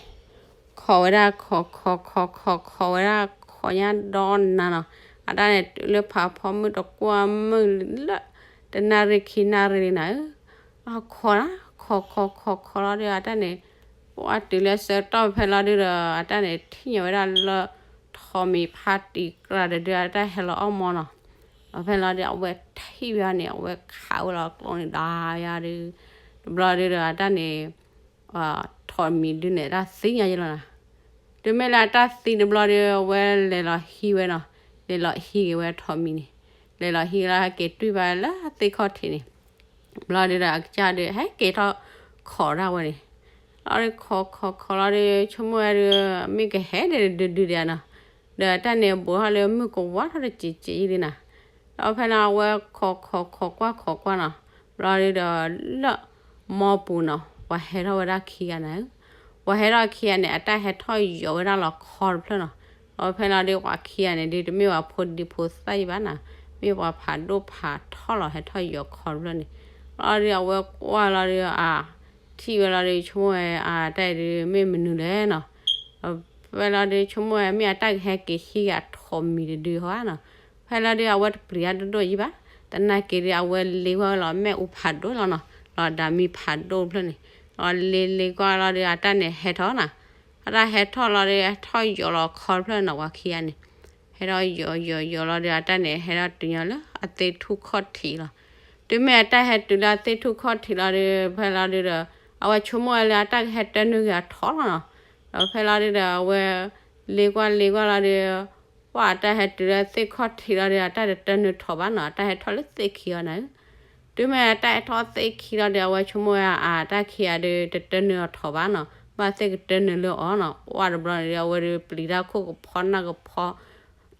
ခိးဝဲဒၣ်ခိးခိးခိးခိးခိးဝဲဒၣ်ခိးညါဒီနၤနီၤ, အတၢ်န့ၣ်တုၤလၢဖးဖီမုၢ်တကွၢ်မုၢ်လၢ တနၣ်ရံၣ်ခံနၣ်ရံၣ်လံနၤဧၢ, အခိးနၤ ခိးခိးခိးခိးလီၤဒု အတၢ်န့ၣ် ပှၢ်တုၤလၢဆၢကတီၢ်ဖဲလီၤဒုဒီး အတၢ်န့ၣ်ထံၣ်ညီဝဲဒၣ်လၢ ထိးမံၤဖးတံၢ်ကြၢးဒီးဒု အတၢ်ဟဲလီၤအီၣ်မီနီၤ. ဒီးဖဲလီၤဒု အဝဲထံၣ်ဝဲန့ၣ် အဝဲခးဝဲလီၤကျိန့ၣ်ဒီးယၤဒု တဘျီဒုဒီးအတၢ်န့ၣ် ထိးမံၤဒုန့ၣ် တၢ်သံညါယလီၤနီၤ. တုၤမ့ၢ်လၢအတၢ်သံတဘျီဒု အဝဲလဲၤလီၤဟံးဝဲနီၤ, လဲၤလီၤဟံးက့ၤဝဲထိးမံၤန့ၣ်, လဲၤလီၤဟံးလီၤဟဲက့ၤတွံၢ်ဘၣ်လၢသ့ၣ်ခီၣ်ထံးန့ၣ်, ဘျီဒုဒီးအကစၢ်ဒု ဟဲက့ၤထီၣ်ခိးဒၣ်ဝဲန့ၣ်, လီၤဒုခိးခိးခိးလီၤဒု ဆိကမိၣ်ဝဲဒု မ့ၢ်ကဟဲဒုဒုဒုဒုနီၤ, ဒီးတၢ်န့ၣ်ဘူးထီၣ်လၢမုၢ်ကဝါထီၣ်တစဲးစဲးယံၤလံနီၤ. ဒီးဖဲန့ၣ်အဝဲခိးခိးခိးကွၢ်ခိးကွၢ်နီၤ, ဘျီဒုဒီးလၢ မီပူၤနီၤ ပှၤဟဲထီၣ်ဝဲဒၣ်ခံဂၤန့ၣ်, ပှၤဟဲထီၣ်ခံဂၤန့ၣ် အတၢ်ဟဲထီၣ်ယီၤဝဲဒၣ်လီၤခီတဖျၢၣ်နီၤ. ဒီးဖဲလီၤဒုပှၤခံဂၤန့ၣ်ဒု တမ့ၢ်ပှၤဖိဒံဖိသၣ်ယံၤဘၣ်နီၤ, မ့ၢ်ပှၤဖးဒိၣ်ဖးထီလီၤ ဟဲထီၣ်ယီၤခီတဖျၢၣ်န့ၣ်. လီၤဒုအဝဲကွၢ်လီၤဒု အါ ထံၣ်ဝဲလီၤဒီး ဆိကမိၣ်ဝဲအတၢ်အံၤဒုး မ့ၢ်မနုၤလဲၣ်နီၤ. ဖဲလီၤဒုး ဆိကမိၣ်ဝဲ မ့ၢ်အတၢ်ကဟဲက့ၤဟံးဂ့ၤအထိးမံၤတဒုဟီဧါနီၤ. ဖဲလီၤဒုး အဝဲတပျံၤတၢ်ဒိၣ်ဒိၣ်ယံၤဘၣ်, သနာ်က့ဒုး အဝဲလ့ကွၢ်လီၤ မ့ၣ်အူဖးဒိၣ်လီၤနီၤ, လီၤဒၣ်မံဖးဒိၣ်တဖျၢၣ်န့ၣ်, လီၤလ့လ့ကွၢ်လီၤဒီး အတၢ်န့ၣ်ဟဲထီၣ်နီၤ. အတၢ်ဟဲထီၣ်လီၤဒီး ဟဲထီၣ်ယိာ်လီၤခီတဖျၢၣ်နီၤ ပှၤခံဂၤန့ၣ် ဟဲထီၣ်ယိာ်ယိာ်ယိာ်လီၤဒီး အတၢ်န့ၣ် ဟဲထီၣ်တုၤညီလၢအသ့ၣ်ထူၣ်ခီၣ်ထံးလီၤ. တုၤမ့ၢ်အတၢ်ဟဲတုၤလၢအသ့ၣ်ထူၣ်ခီၣ်ထံးလီၤဒီး ဖဲလီၤဒုးဒီး အဝဲဆိကမိၣ်ဝဲလၢအတၢ်ကဟဲတၢနုာ်က့ၤအထိးလီၤနီၤ. ဒီးဖဲလီၤဒုးဒီး အဝဲလ့ကွၢ်လ့ကွၢ်လီၤဒီး ပှၢ်အတၢ်ဟဲတုၤလၢသ့ၣ်ခီၣ်ထံးလီၤဒီး အတၢ်တတၢနုာ်ထိးဘၣ်နီၤ, အတၢ်ဟဲထီၣ်လၢသ့ၣ်ခံအီၤနၤဧၢ. တုၤမ့ၢ်အတၢ်ဟဲထီၣ်သ့ၣ်ခံလီၤဒီး အဝဲဆိကမိၣ်ဝဲအတၢ်ခံဂၤဒီး တတၢနုာ်အီၤထိးဘၣ်နီၤ, ဘၣ်သ့ၣ်ကတၢနုာ်လၢအီၤနီၤ. ပှၢ်တဘျီန့ၣ်ဒီး အဝဲဒုးပျံၤတၢ်ခိၣ်ကဖီနၢ်ကဖီ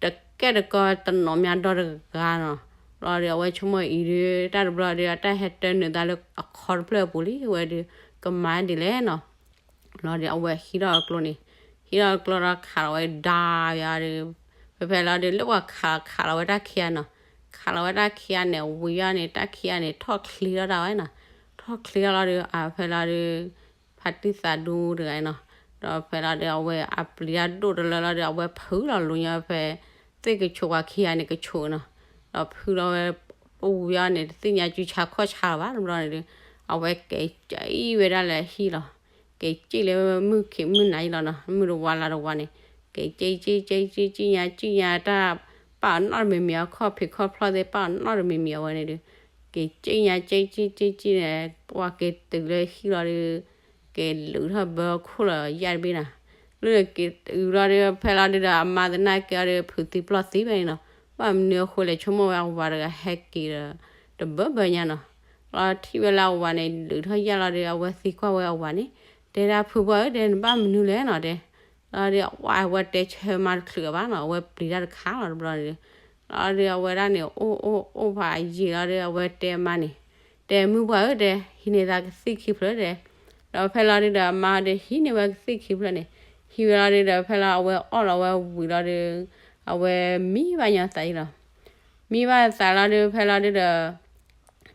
တကဲတကီတနီၤမးဒီတဂၤနီၤ. ဘျီဒီး အဝဲဆိကမိၣ်အံၤဒုး တၢ်တဘျီဒီး အတၢ်ဟဲတၢနုာ်သးလၢအခီတဖျၢၣ်အပူၤလံ, အဝဲဒုးကမၤဒ်လဲၣ်နီၤ. လီၤဒီး အဝဲဟံးထီၣ်အကျိန့ၣ်, ဟံးထီၣ်အကျိဒီးခးလီၤဝဲဒါယၤဒီး ဖဲဖဲလီၤဒီး လၢပှၤခးခးလီၤဝဲတၢ်ခံဂၤနီၤ, ခးလီၤဝဲတၢ်ခံဂၤန့ၣ် ဝံၤယၤန့ၣ် တၢ်ခံဂၤန့ၣ် ထီၣ်ချ့ထီၣ်ဒၣ်ဝဲနီၤ, ထီၣ်ချ့ထီၣ်လီၤဒီး အဖဲလီၤဒီး ဖါတံၢ်သးဒူတဂၤနီၤ, ဒီးဖဲလီၤဒီး အဝဲအပျံၤတၢ်ဒိၣ်တလၢလီၤဒီး အဝဲဖုးလီၤလိၤညါဖဲ သ့ၣ်ကဆိးပှၤခံဂၤန့ၣ်ကဆိးနီၤ, ဒီးဖုးလီၤဝဲ အိၣ်ဝံၤယၤန့ၣ် တသ့ၣ်ညါစုဆါခီၣ်ဆါလီၤဘၣ်တဘျီန့ၣ်ဒီး အဝဲက့ၤကံၣ်ဝဲဒၣ်လၢဟံၣ်လီၤ, က့ၤကံၣ်လၢမုၢ်ခံးမုၢ်နၤအံၤလီၤနီၤ, မုၢ်တဝါလါတဝါန့ၣ် က့ၤကံၣ်ကံၣ်ကံၣ်ကံၣ်ကံၣ်ညါကံၣ်ညါတၢ် ပာ်အီၤနီတမံၤမံၤ အခီၣ်ဖံးခီၣ်ဖျီၣ်သ့ၣ်ပာ်အီၤနီတမံၤမံၤအဝဲန့ၣ်ဒီး က့ၤကံၣ်ညါကံၣ်ကံၣ်ကံၣ်ကံၣ်န့ၣ် ပှၤက့ၤတုၤလၢဟံၣ်လီၤဒီး က့ၤလုးထီၣ်ဘၢခိၣ်လီၤယၢ်တဘ့ၣ်နီၤ, လုးက့ၤတုၤလီၤဒီး ဖဲလီၤဒုးဒီး အမါသနာ်က့အီၤဒီး ဖုးသံပျီၢ်သံဝဲန့ၣ်နီၤ, ဘၣ်မနုၤအဃိလဲၣ် ဆိကမိၣ်ဝဲအဝၤတဂၤဟဲက့ၤဒီး တဘၢဘၢညါနီၤ, လီၤထံၣ်ဝဲလၢအဝၤန့ၣ် လုးထီၣ်ယၢ်လီၤဒီး အဝဲသံကွၢ်ဝဲအဝၤန့ၣ်, တဲဒၣ်ဖုပှၢ်ဧၢ တဲနဘၣ်မနုၤလဲၣ်နီၤတဲ လီၤဒီး အဝဲတဲဆၢမါတချုးဘၣ်နီၤ, အဝဲပျံၤတၢ်တခါလီၤတဘျီန့ၣ်ဒီး လီၤဒီးအဝဲဒၣ်န့ၣ် အိၣ်အိၣ်အိၣ်ဖးယံာ်လီၤဒီး အဝဲတဲအမါန့ၣ်, တဲမုၢ်ပှၢ်ဧၢ တဲ ဟံးန့ၢ်သးကသံၣ်ခံဖျၢၣ်တဲ, ဒီးဖဲလီၤဒုးဒီးအမါဒီးဟံးန့ၢ်ဝဲကသံၣ်ခံဖျၢၣ်န့ၣ်, ဟံးဝဲလီၤဒုးဒီးဖဲလီၤအဝဲအီၣ်လီၤဝဲဝံၤလီၤဒီး အဝဲမံဘၣ်ညီသးအံၤလီၤ, မံဘၣ်သးလီၤဒီး ဖဲလီၤဒုးဒီး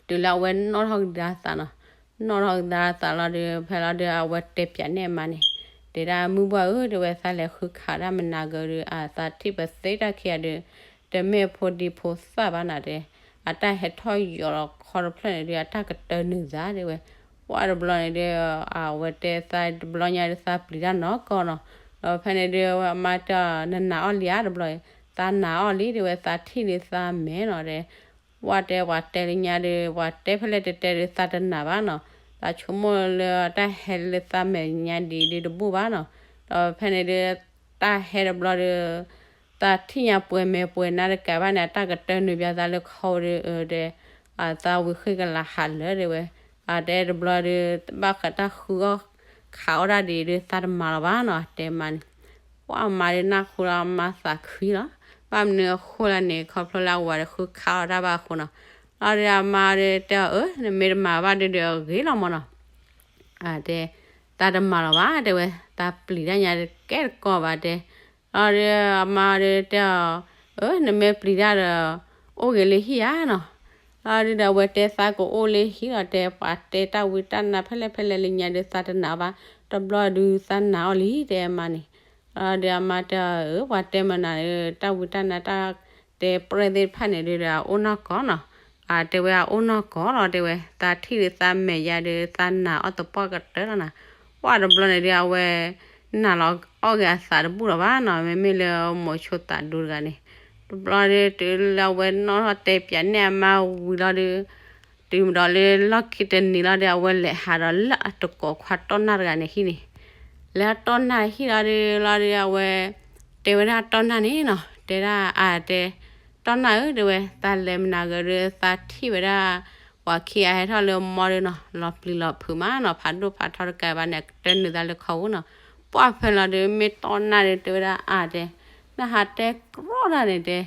တုၤလၢအဝဲနီၣ်ထီၣ်ကဒါသးနီၤ, နီၣ်ထီၣ်ကဒါသးလီၤဒီး ဖဲလီၤဒုးအဝဲတဲပၠးန့ၢ်အမါန့ၣ်, တဲဒၣ်မုၢ်ပှၢ်ဧၢ တဲဝဲ သးလဲၤဃုခးဒၣ်မနၤဂၤဒီး အသးထံၣ်ပသ့တၢ်ခံဂၤဒီး တမ့ၢ်ဖိဒံဖိသၣ်ဘၣ်နၤတဲ, အတၢ်ဟဲထီၣ်ယိာ်လီၤခီတဖျၢၣ်န့ၣ်ဒီး အတၢ်ကတၢနုာ်သးတဲဝဲ, ပှၢ်တဘျီန့ၣ်ဒီး အဝဲတဲသးတဘျီညါဒီးသးပျံၤတၢ်နီၢ်ကီၢ်နီၤ, ဒီးဖဲန့ၣ်ဒီး အမါတဲအီၤ နနာ်အီၤလံဧါတဘျီ, သးနာ်အီၤလံတဲဝဲ သးထံၣ်န့ၣ်သးမဲာ်နီၤတဲ ပှၢ်တဲပှၤတဲလၢညါဒီး ပှၤတဲဖဲလဲၣ်တဲတဲဒီးသးတနာ်ဘၣ်နီၤ, သးဆိကမိၣ်လၢတၢ်ဟဲလၢသးမဲာ်ညါဒ်ဒ်တဘူၣ်ဘၣ်နီၤ, ဒီးဖဲန့ၣ်ဒီး တၢ်ဟဲတဘျီဒီး သးထံၣ်ညါပှဲၤမဲာ်ပှဲၤနါတကးဘၣ်န့ၣ် အတၢ်ကတၢနုာ်ဘၣ်သးလၢခီဒီး အတဲ အသးဝံၤဃ့ကလၤဟးလၢာ်တဲဝဲ, အတဲတဘျီဒီး ဘၣ်ဃးတၢ်ဃုအီၣ်ခးအီၣ်တၢ်ဒ်ဒီးသးတမၤလီၤဘၣ်နီၤ တဲမါန့ၣ် ပှၢ်မါဒီးနၢ်ဟူလီၤအမါသးခုလီၤ, ဘၣ်မနုၤအဃိလဲၣ်န့ၣ် ခီဖျိလၢအဝၤဒီးဃုခးအီၣ်တၢ်ဘၣ်အဃိနီၤ, လီၤဒီးအမါဒီးတဲအီၤ အၢ နမ့ၢ်တမၤဘၣ်ဒုးဒီးဂ့ၤလီၤမးနီၤ, အတဲ သးတမၤလီၤဘၣ်တဲဝဲ သးပျံၤတၢ်ညါတကဲတကီဘၣ်တဲ, လီၤဒီးအမါဒီးတဲအီၤ အၢ နမ့ၢ်ပျံၤတၢ်ဒီး အိၣ်ဂ့ၤလၢဟံၣ်ဧါနီၤ, လီၤဒီးအဝဲတဲသးကအိၣ်လၢဟံၣ်လီၤတဲ ပှၤတဲတၢ်ဝံတၢ်နါဖဲလဲၣ်ဖဲလဲၣ်လၢညါဒီးသးတနာ်ဘၣ်, တဘျီဒုးသးနာ်အီၤလံတဲအမါန့ၣ်, လီၤဒီးအမါတဲအီၤ အၢ ပှၤတဲမနၤဒီး တၢ်ဝံတၢ်နါတၢ်တဲပြဲၢ်သ့ၣ်တဖၣ်န့ၣ်ဒီး အအိၣ်နီၢ်ကီၢ်နီၤ, အတဲဝဲအအိၣ်နီၢ်ကီၢ်လီၤတဲဝဲ သးထံၣ်ဒီးသးမဲာ်ယါဒီး သးနာ်အီၣ်သပှၢ်ကတၢၢ်လီၤနီၤ, ပှၢ်တဘျီန့ၣ်ဒီးအဝဲ နာ်လီၤအီၣ်ဂ့ၤအသးတဘူၣ်လီၤဘၣ်နီၤ, မ့မ့ၢ်လၢမိၤဆိသးဒူတဂၤန့ၣ်, တဘျီဒီးတုၤလၢအဝဲနီၣ်ထီၣ်တဲပၠးန့ၢ်အမါဝံၤလီၤဒီး တုၤမ့ၢ်ဒီးလၢလီၢ်ခံတနံၤလီၤဒီး အဝဲလဲၤဟးဒီးလၢအတကိးခွါတီၢ်နၢ်တဂၤန့ၣ်ဟံၣ်န့ၣ်, လဲၤတီၢ်နၢ်ဟံၣ်လီၤဒီး လီၤဒီးအဝဲ တဲဝဲဒၣ်တီၢ်နၢ်န့ၣ်နီၤ, တဲဒၣ်အတဲ တီၢ်နၢ်ဧၢ တဲဝဲ သးလဲၤမနၤဂ့ၤဒီး သးထံၣ်ဝဲဒၣ် ပှၤခံဂၤဟဲထီၣ်လၢမီဒီးနီၤ လီၤပျံၤလီၤဖုးမးနီၤ ဖးဒိၣ်ဖးထီတကးဘၣ်န့ၣ် ကတၢၢ်နုာ်သးလၢခီဧိၤနီၤ, ပှၢ်ဖဲလီၤဒီး မ့ၢ်တီၢ်နၢ်ဒီး တဲဝဲဒၣ်အါတဲ နဟးတဲကြီတၢ်န့ၣ်တဲ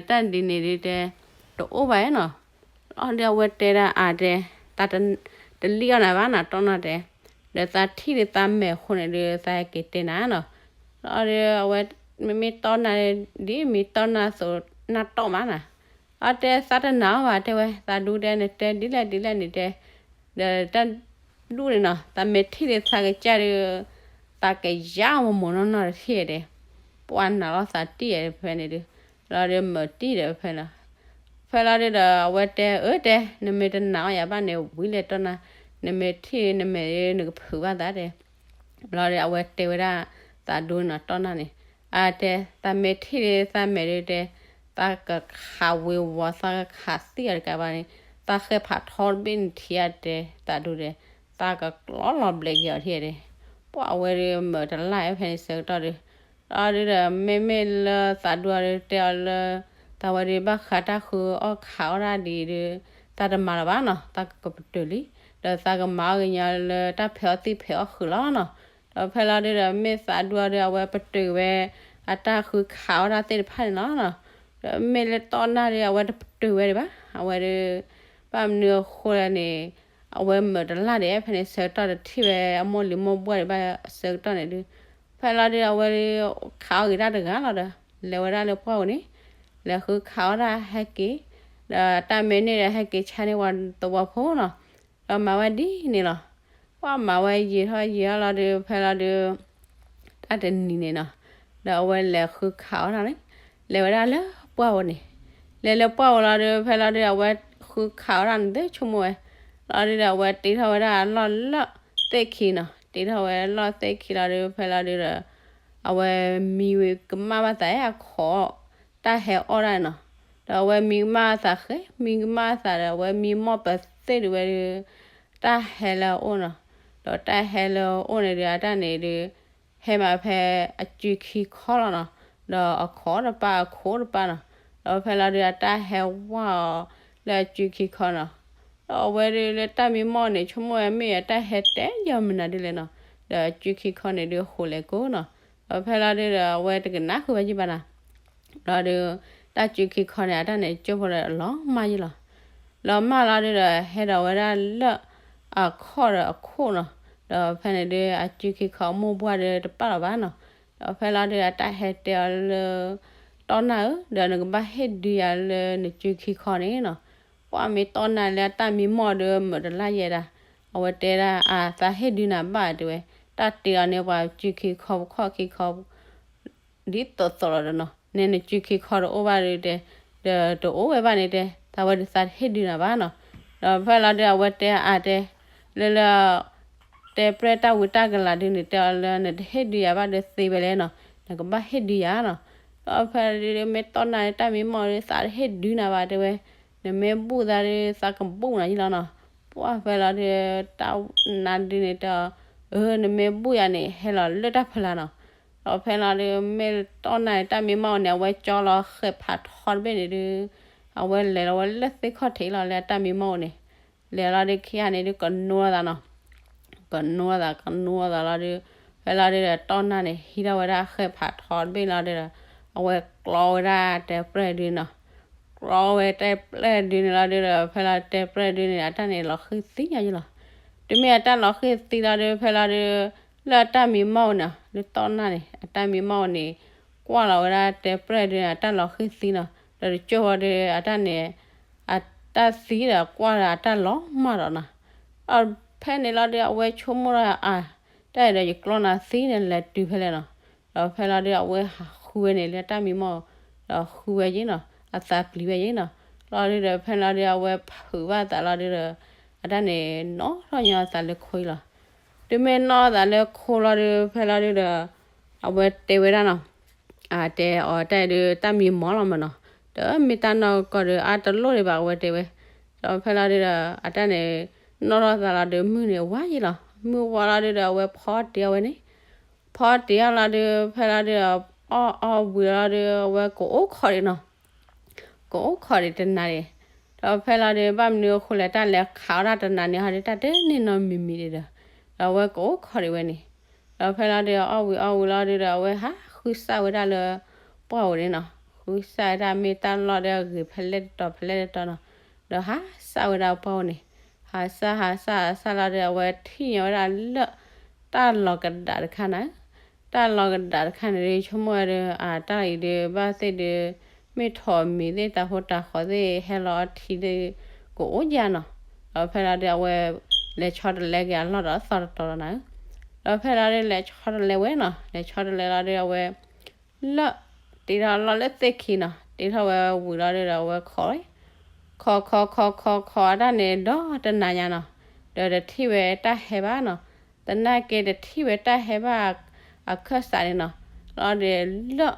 တၢ်ဒ်န့ၣ်ဒုးတဲ တအိၣ်ဘၣ်နီၤ, လီၤဒီးအဝဲတဲဒၣ်အါတဲ တလံၣ်အီၣ်နၤဘၣ်နီၤ တီၢ်နၢ်တဲ ဒီးသးထံၣ်ဒီးသးမဲာ်အဃိန့ၣ်ဒီး သးဟဲက့ၤတဲနၤနီၤ, လီၤဒီးအဝဲ မ့မ့ၢ်တီၢ်နၢ်ဒ်မ့ၢ်တီၢ်နၢ်သိးနၢ်တီၢ်မးနီၤ, အတဲသးတနာ်အီၤဘၣ်တဲဝဲ သးဒူတဲ နတဲဒ်လဲၣ်ဒ်လဲၣ်န့ၣ်တဲ ဒီးတၢ် ဒူၣ်န့ၣ်နီၤ, သးမ့ၢ်ထံၣ်လၢသးကစၢ်ဒီး သးကယါမိၢ်မိၢ်နီၢ်နီၢ်တထံၣ်ဒီး, ပှၢ်နးလီၤသးတံၢ်ဖဲန့ၣ်ဒီး, လီၤဒီးမၤတံၢ်ဒီးဖဲလီၤ, ဖဲလီၤဒုးဒီး အဝဲတဲအၢတဲ, နမ့ၢ်တနာ်အီၣ်ယၤဘၣ်န့ၣ် ဝံၤလဲၤတီၢ်နၤ, နမ့ၢ်ထံၣ်နမဲာ်ဒီး နကဖုးဘၣ်သးတဲ လီၤဒီး အဝဲတဲဝဲဒၣ် သးဒူနီၤ တီၢ်နၢ်န့ၣ်, အတဲ သးမ့ၢ်ထံၣ်လၢသးမဲာ်ဒုးတဲ, သးကခးဝ့ၤဝီၤ သးကခးသံအီၤတကးဘၣ်န့ၣ်, သးဃဲးဖးထီတဘ့ၣ်န့ၣ်ထံၣ်အတဲ သးဒူဒီး, သးကကျီလီၤဘျဲးက့ၤအီၤထံၣ်အတဲ, ပှၢ်အဝဲဒုးမၤတလၢ်ဖဲန့ၣ်ဆၢကတီၢ်ဒီး, လီၤဒုးဒီး မ့မ့ၢ်လၢသးဒူအီၤဒုးတဲအီၤလၢ သးဝဲဒုးဘၣ်ဃးတၢ်ဃုအီၣ်ခးအီၣ်တၢ်ဒ်အံၤဒီး, သးတမၤလၢၤဘၣ်နီၤ, သးကကပတုာ်လံ, ဒီးသးကမၤအီၣ်ကညီလၢတၢ်ဖဲးအီၣ်သံဖဲးအီၣ်ဃုာ်လီၤနီၤ, ဒီးဖဲလီၤဒုးဒီး မ့ၢ်သးဒူအီၤဒီး အဝဲပတုာ်ဝဲ အတၢ်ဃုခးအီၣ်တၢ်သ့ၣ်တဖၣ်န့ၣ်လီၤနီၤ, ဒီးမ့ၢ်လၢတီၢ်နၢ်ဒီး အဝဲတပတုာ်ဝဲဒံးဘၣ်, အဝဲဒုး ဘၣ်မနုၤအဃိလဲၣ်န့ၣ်, အဝဲမၤတလၢ်ဒီး ဖဲန့ၣ်ဆၢကတီၢ်တထံၣ်ဝဲအမိၢ်လံၤမိၢ်ပှၢ်ဒံးဘၣ်ဆၢကတီၢ်န့ၣ်ဒုး, ဖဲလီၤဒုး အဝဲဒုး ခးအီၣ်ဂ့ၤတၢ်တဂၤလီၤဒီး လဲၤဝဲဒၣ်လၢပှၢ်ပူၤန့ၣ်, လဲၤဃုခးအီၣ်တၢ်ဟဲက့ၤ, ဒီးတၢ်မ့ၢ်န့ၢ်ဒီး ဟဲက့ၤဆါန့ၢ်ဝဲသဝီဖိနီၤ, ဒီးမၤဝဲဒ်န့ၣ်လီၤ, ပှၢ်မၤဝဲယံာ်ထီၣ်ယံာ်ထီၣ်လီၤဒုး ဖဲလီၤဒုး တၢ်တနံၤန့ၣ်နီၤ, ဒီးအဝဲလဲၤဃုခးအီၣ်တၢ်န့ၣ်, လဲၤဝဲဒၣ်လၢပှၢ်ပူၤန့ၣ်, လဲၤလၢပှၢ်ပူၤလီၤဒုး ဖဲလီၤဒုး အဝဲဃုခးအီၣ်တၢ်န့ၣ် သ့ဆိကမိၣ်ဝဲ, လီၤဒုးဒီး အဝဲတ့ထီၣ်ဝဲဒၣ်အလီၢ်လၢသ့ၣ်ခံနီၤ, တ့ထီၣ်ဝဲလီၢ်သ့ၣ်ခံလီၤဒုး ဖဲလီၤဒုးဒီး အဝဲမံကမၣ်ဘၣ်သးအခိး တၢ်ဟဲအီၣ်တၢ်န့ၣ်နီၤ, ဒီးအဝဲမံကမၣ်သးဃဲ မံကမၣ်သးဒီး အဝဲမံမီၢ်ပသ့ၣ်ဒုးဝဲဒုး တၢ်ဟဲလၢအအိၣ်နီၤ, ဒီးတၢ်ဟဲလၢအအိၣ်န့ၣ်ဒုး အတၢ်န့ၣ်ဒုး ဟဲမးဖဲအစုခံခီလီၤနီၤ, ဒီးအခိးတပၢ်အခိးတပၢ်နီၤ, ဒီးဖဲလီၤဒုး အတၢ်ဟဲဝါအီၤလၢအစုခံခီနီၤ, ဒီးအဝဲဒုးလၢတၢ်မံမီၢ်န့ၣ် ဆိကမိၣ်ဝဲမ့ၢ်အတၢ်ဟဲတဲယီၤမနုၤဒ်လဲၣ်နီၤ, ဒီးအစုခံခီန့ၣ်ဒုး ဟူးလဲၤကိးနီၤ, ဒီးဖဲလီၤဒုးဒီး အဝဲတကနၣ်ဃုာ်ဝဲယံာ်ဘၣ်နီၤ, လီၤဒုး တၢ်စုခံခီန့ၣ် အတၢ်န့ၣ် ကၠိဖိဒီးလီၤမၢ်ယံာ်လီၤ, လီၤမၢ်လီၤဒုးဒီး ဟဲဒီးဝဲဒၣ်လၢ အခီၣ်ဒီးအခိၣ်နီၤ, ဒီးဖဲန့ၣ်ဒုး အစုခံခီအမိၢ်ပှၢ်ဒုးတပာ်လီၤဘၣ်နီၤ, ဒီးဖဲလီၤဒုး အတၢ်ဟဲတဲအီၤလၢ တီၢ်နၢ်ဧၢ, ဒီးနကဘၣ်ဟ့ၣ်ဒုးယၤလၢနစုခံခီန့ၣ်နီၤ, ပှၢ်မ့ၢ်တီၢ်နၢ်လၢအတၢ်မံမီၢ်ဒုး မတၤလၢယဲဒၣ်, အဝဲတဲဒၣ် အသးဟ့ၣ်ဒုးနၤဘၣ်တဲဝဲ, တၢ်တ့အီၤန့ၢ်ပှၤစုခံခီပခီၣ်ခံခီ ဒ်သိးသိးလီၤဒီးနီၤ, နဲနစုခံခီတအိၣ်ဘၣ်ဒုးတဲ, ဒီးတအိၣ်ဝဲဘၣ်န့ၣ်တဲ, သးဝဲဒုးသးတဟ့ၣ်ဒုးနၤဘၣ်နီၤ, ဒီးဖဲလီၤဒုး အဝဲတဲအါတဲ, လၢလၢ တဲပြဲၢ်တၢ်ဝံတၢ်ကလၤဒုးန့ၣ် တဲအီၤလၢ နတဟ့ၣ်ဒုးယၤဘၣ်ဒီးသ့ဝဲလဲၣ်နီၤ, နကဘၣ်ဟ့ၣ်ဒုးယၤနီၤ, ဒီးဖဲလီၤဒုး မ့ၢ်တီၢ်နၢ်လၢတၢ်မံမီၢ်ဒုး သးတဟ့ၣ်ဒုးနၤဘၣ်တဲဝဲ, နမ့ၢ်ဘူၣ်သးဒုး သးကဘူၣ်နၤယံာ်လီၤနီၤ, ပှၢ်ဖဲလီၤဒုး တၢ်နါဒုးန့ၣ်တဲအီၤ, အၢ နမ့ၢ်ဘူၣ်ယၤန့ၣ် ဟဲလီၤလၢတၢ်ဖီလာ်နီၤ, ဒီးဖဲလီၤဒုး မ့ၢ်တီၢ်နၢ်လၢတၢ်မံမီၢ်န့ၣ် အဝဲကၠီလီၤဃဲးဖးထီတဘ့ၣ်န့ၣ်ဒုး, အဝဲလဲၤလီၤဝဲလၢသ့ၣ်ခီၣ်ထံးလီၤလၢတၢ်မံမီၢ်န့ၣ်, လဲၤလီၤဒုးခံဂၤန့ၣ်ဒုး ကနိသးနီၤ, ကနိသး ကနိသးလီၤဒုး, ဖဲလီၤဒုးဒီးတီၢ်နၢ်န့ၣ် ဟံးထီၣ်ဝဲဒၣ်ဃဲးဖးထီတဘ့ၣ်လီၤဒုးဒီး, အဝဲကျီဝဲဒၣ်တဲပြဲၢ်ဒုးနီၤ, ကျီဝဲတဲပြဲၢ်ဒုးန့ၣ်လီၤဒုးဒီး ဖဲလီၤတဲပြဲၢ်ဒုးန့ၣ် အတၢ်န့ၣ်လီၤဃံသံညါယံာ်လီၤ, တုၤမ့ၢ်အတၢ်လီၤဃံသံလီၤဒုး ဖဲလီၤဒုး, လၢအတၢ်မံမီၢ်န့ၣ် လၢတီၢ်နၢ်န့ၣ် အတၢ်မံမီၢ်န့ၣ် ကွၢ်လီၤဝဲဒၣ်တဲပြဲၢ်ဒုးန့ၣ် အတၢ်လီၤဃံသံနီၤ, ဒီးတကၠိၢ်ဝဲဒုး အတၢ်န့ၣ် အတၢ်သံဒီးကွၢ်ဒီးအတၢ်လီၤမၢ်ဒီးနီၤ, ဒီးဖဲန့ၣ်လီၤဒုး အဝဲဆိကမိၣ်ဒီးအါ, တၢ်အံၤဒီးယကျီနၤသံန့ၣ် လဲၤတုၤဖဲလဲၣ်နီၤ, ဒီးဖဲလီၤဒုး အဝဲဟးဃုဝဲန့ၣ်လၢတၢ်မံမီၢ်, ဒီးဃုဝဲယ့ၣ်နီၤ အသးပျံၤဝဲယ့ၣ်နီၤ, လီၤဒုးဒီး ဖဲလီၤဒုး အဝဲဖုးဘၣ်သးလီၤဒုးဒီး အတၢ်န့ၣ်နီၣ်ထီၣ်ညီအသးလၢခိလီၤ, တုၤမ့ၢ်နီၣ်အသးလၢခိလီၤဒုး ဖဲလီၤဒုးဒီး အဝဲတဲဝဲဒၣ်နီၤ, အတဲအီၤတၢ်အံၤဒုး တၢ်မံမီၢ်လီၤမးနီၤ, ဒီးမ့ၢ်တၢ်နီၢ်ကီၢ်ဒုး အတလိၣ်ဒံးဘၣ် အဝဲတဲဝဲ, ဒီးဖဲလီၤဒုးဒီး အတၢ်န့ၣ် နီၣ်ထီၣ်သးလီၤဒုး မုၢ်န့ၣ်ဝါယံာ်လီၤ, မုၢ်ဝါလီၤဒုးဒီး အဝဲဖီတ့ၢ်အီၣ်ဝဲန့ၣ်, ဖီတ့ၢ်အီၣ်လီၤဒုး ဖဲလီၤဒုးဒီး အီၣ်အီၣ်ဝံၤလီၤဒုး အဝဲကအိၣ်ခိးဒံးနီၤ ကအိၣ်ခိးဒံးတနၤဒံး, ဒီးဖဲလီၤဒုး ဘၣ်မနုၤအဃိလဲၣ် တၢ်လဲၤခးအီၣ်တၢ်တနၤန့ၣ်ဟီဒုး တၢ်တန့ၢ်နီတမံၤမံၤဒံးဒီး, ဒီးအဝဲကအိၣ်ခိးဒံးဝဲန့ၣ်, ဒီးဖဲလီၤဒုး အီၣ်ဝံၤအီၣ်ဝံၤလီၤဒုးဒီး အဝဲဟးဃုစၢ်ဝဲဒၣ်လၢ ပှၢ်ဧိၤန့ၣ်နီၤ, ဃုစၢ်ဝဲဒၣ်မ့ၢ်တၢ်လီၢ်ဒီးအဂ့ၤဖဲလဲၣ်တတီၤဖဲလဲၣ်တတီၤနီၤ, ဒီးဟးစၢ်ဝဲဒၣ်ပှၢ်ဧိၤန့ၣ်, ဟးစၢ်ဟးစၢ်ဟးစၢ်လီၤဒုး အဝဲထံၣ်ညီဝဲဒၣ်လၢ တၢ်လီၤကဒးတခါန့ၣ် တၢ်လီၤကဒးတခါန့ၣ်ဒုး ဆိကမိၣ်ဝဲဒုး အတၢ်အံၤဒုး ဘၣ်သ့ၣ်ဒုး မ့ၢ်ထိးမံၤသ့ၣ် တၢ်ဖိတၢ်ဃီသ့ၣ် ဟဲလီၤအီထံသ့ၣ် ကအိၣ်ယါနီၤ, ဒီးဖဲလီၤဒုး အဝဲ လဲၤဆီတလဲက့ၤအလီၢ်ဒီးသီတတီၤလီၤနၤဧၢ. ဒီးဖဲလီၤဒုး လဲၤဆီတလဲဝဲနီၤ, လဲၤဆီတလဲလီၤဒုး အဝဲ လၢ တ့ထီၣ်အလီၢ်လၢသ့ၣ်ခံနီၤ, တ့ထီၣ်ဝဲဝံၤလီၤဒုးဒီး အဝဲခိး ခိးခိးခိးခိးခိးအတၢ်န့ၣ် ဒီတနၤညါနီၤ, ဒီးတထံၣ်ဝဲတၢ်ဟဲဘၣ်နီၤ, သနာ်က့တထံၣ်ဝဲတၢ်ဟဲဘၣ် အခၢၣ်စးန့ၣ်နီၤ, လီၤဒုးလၢ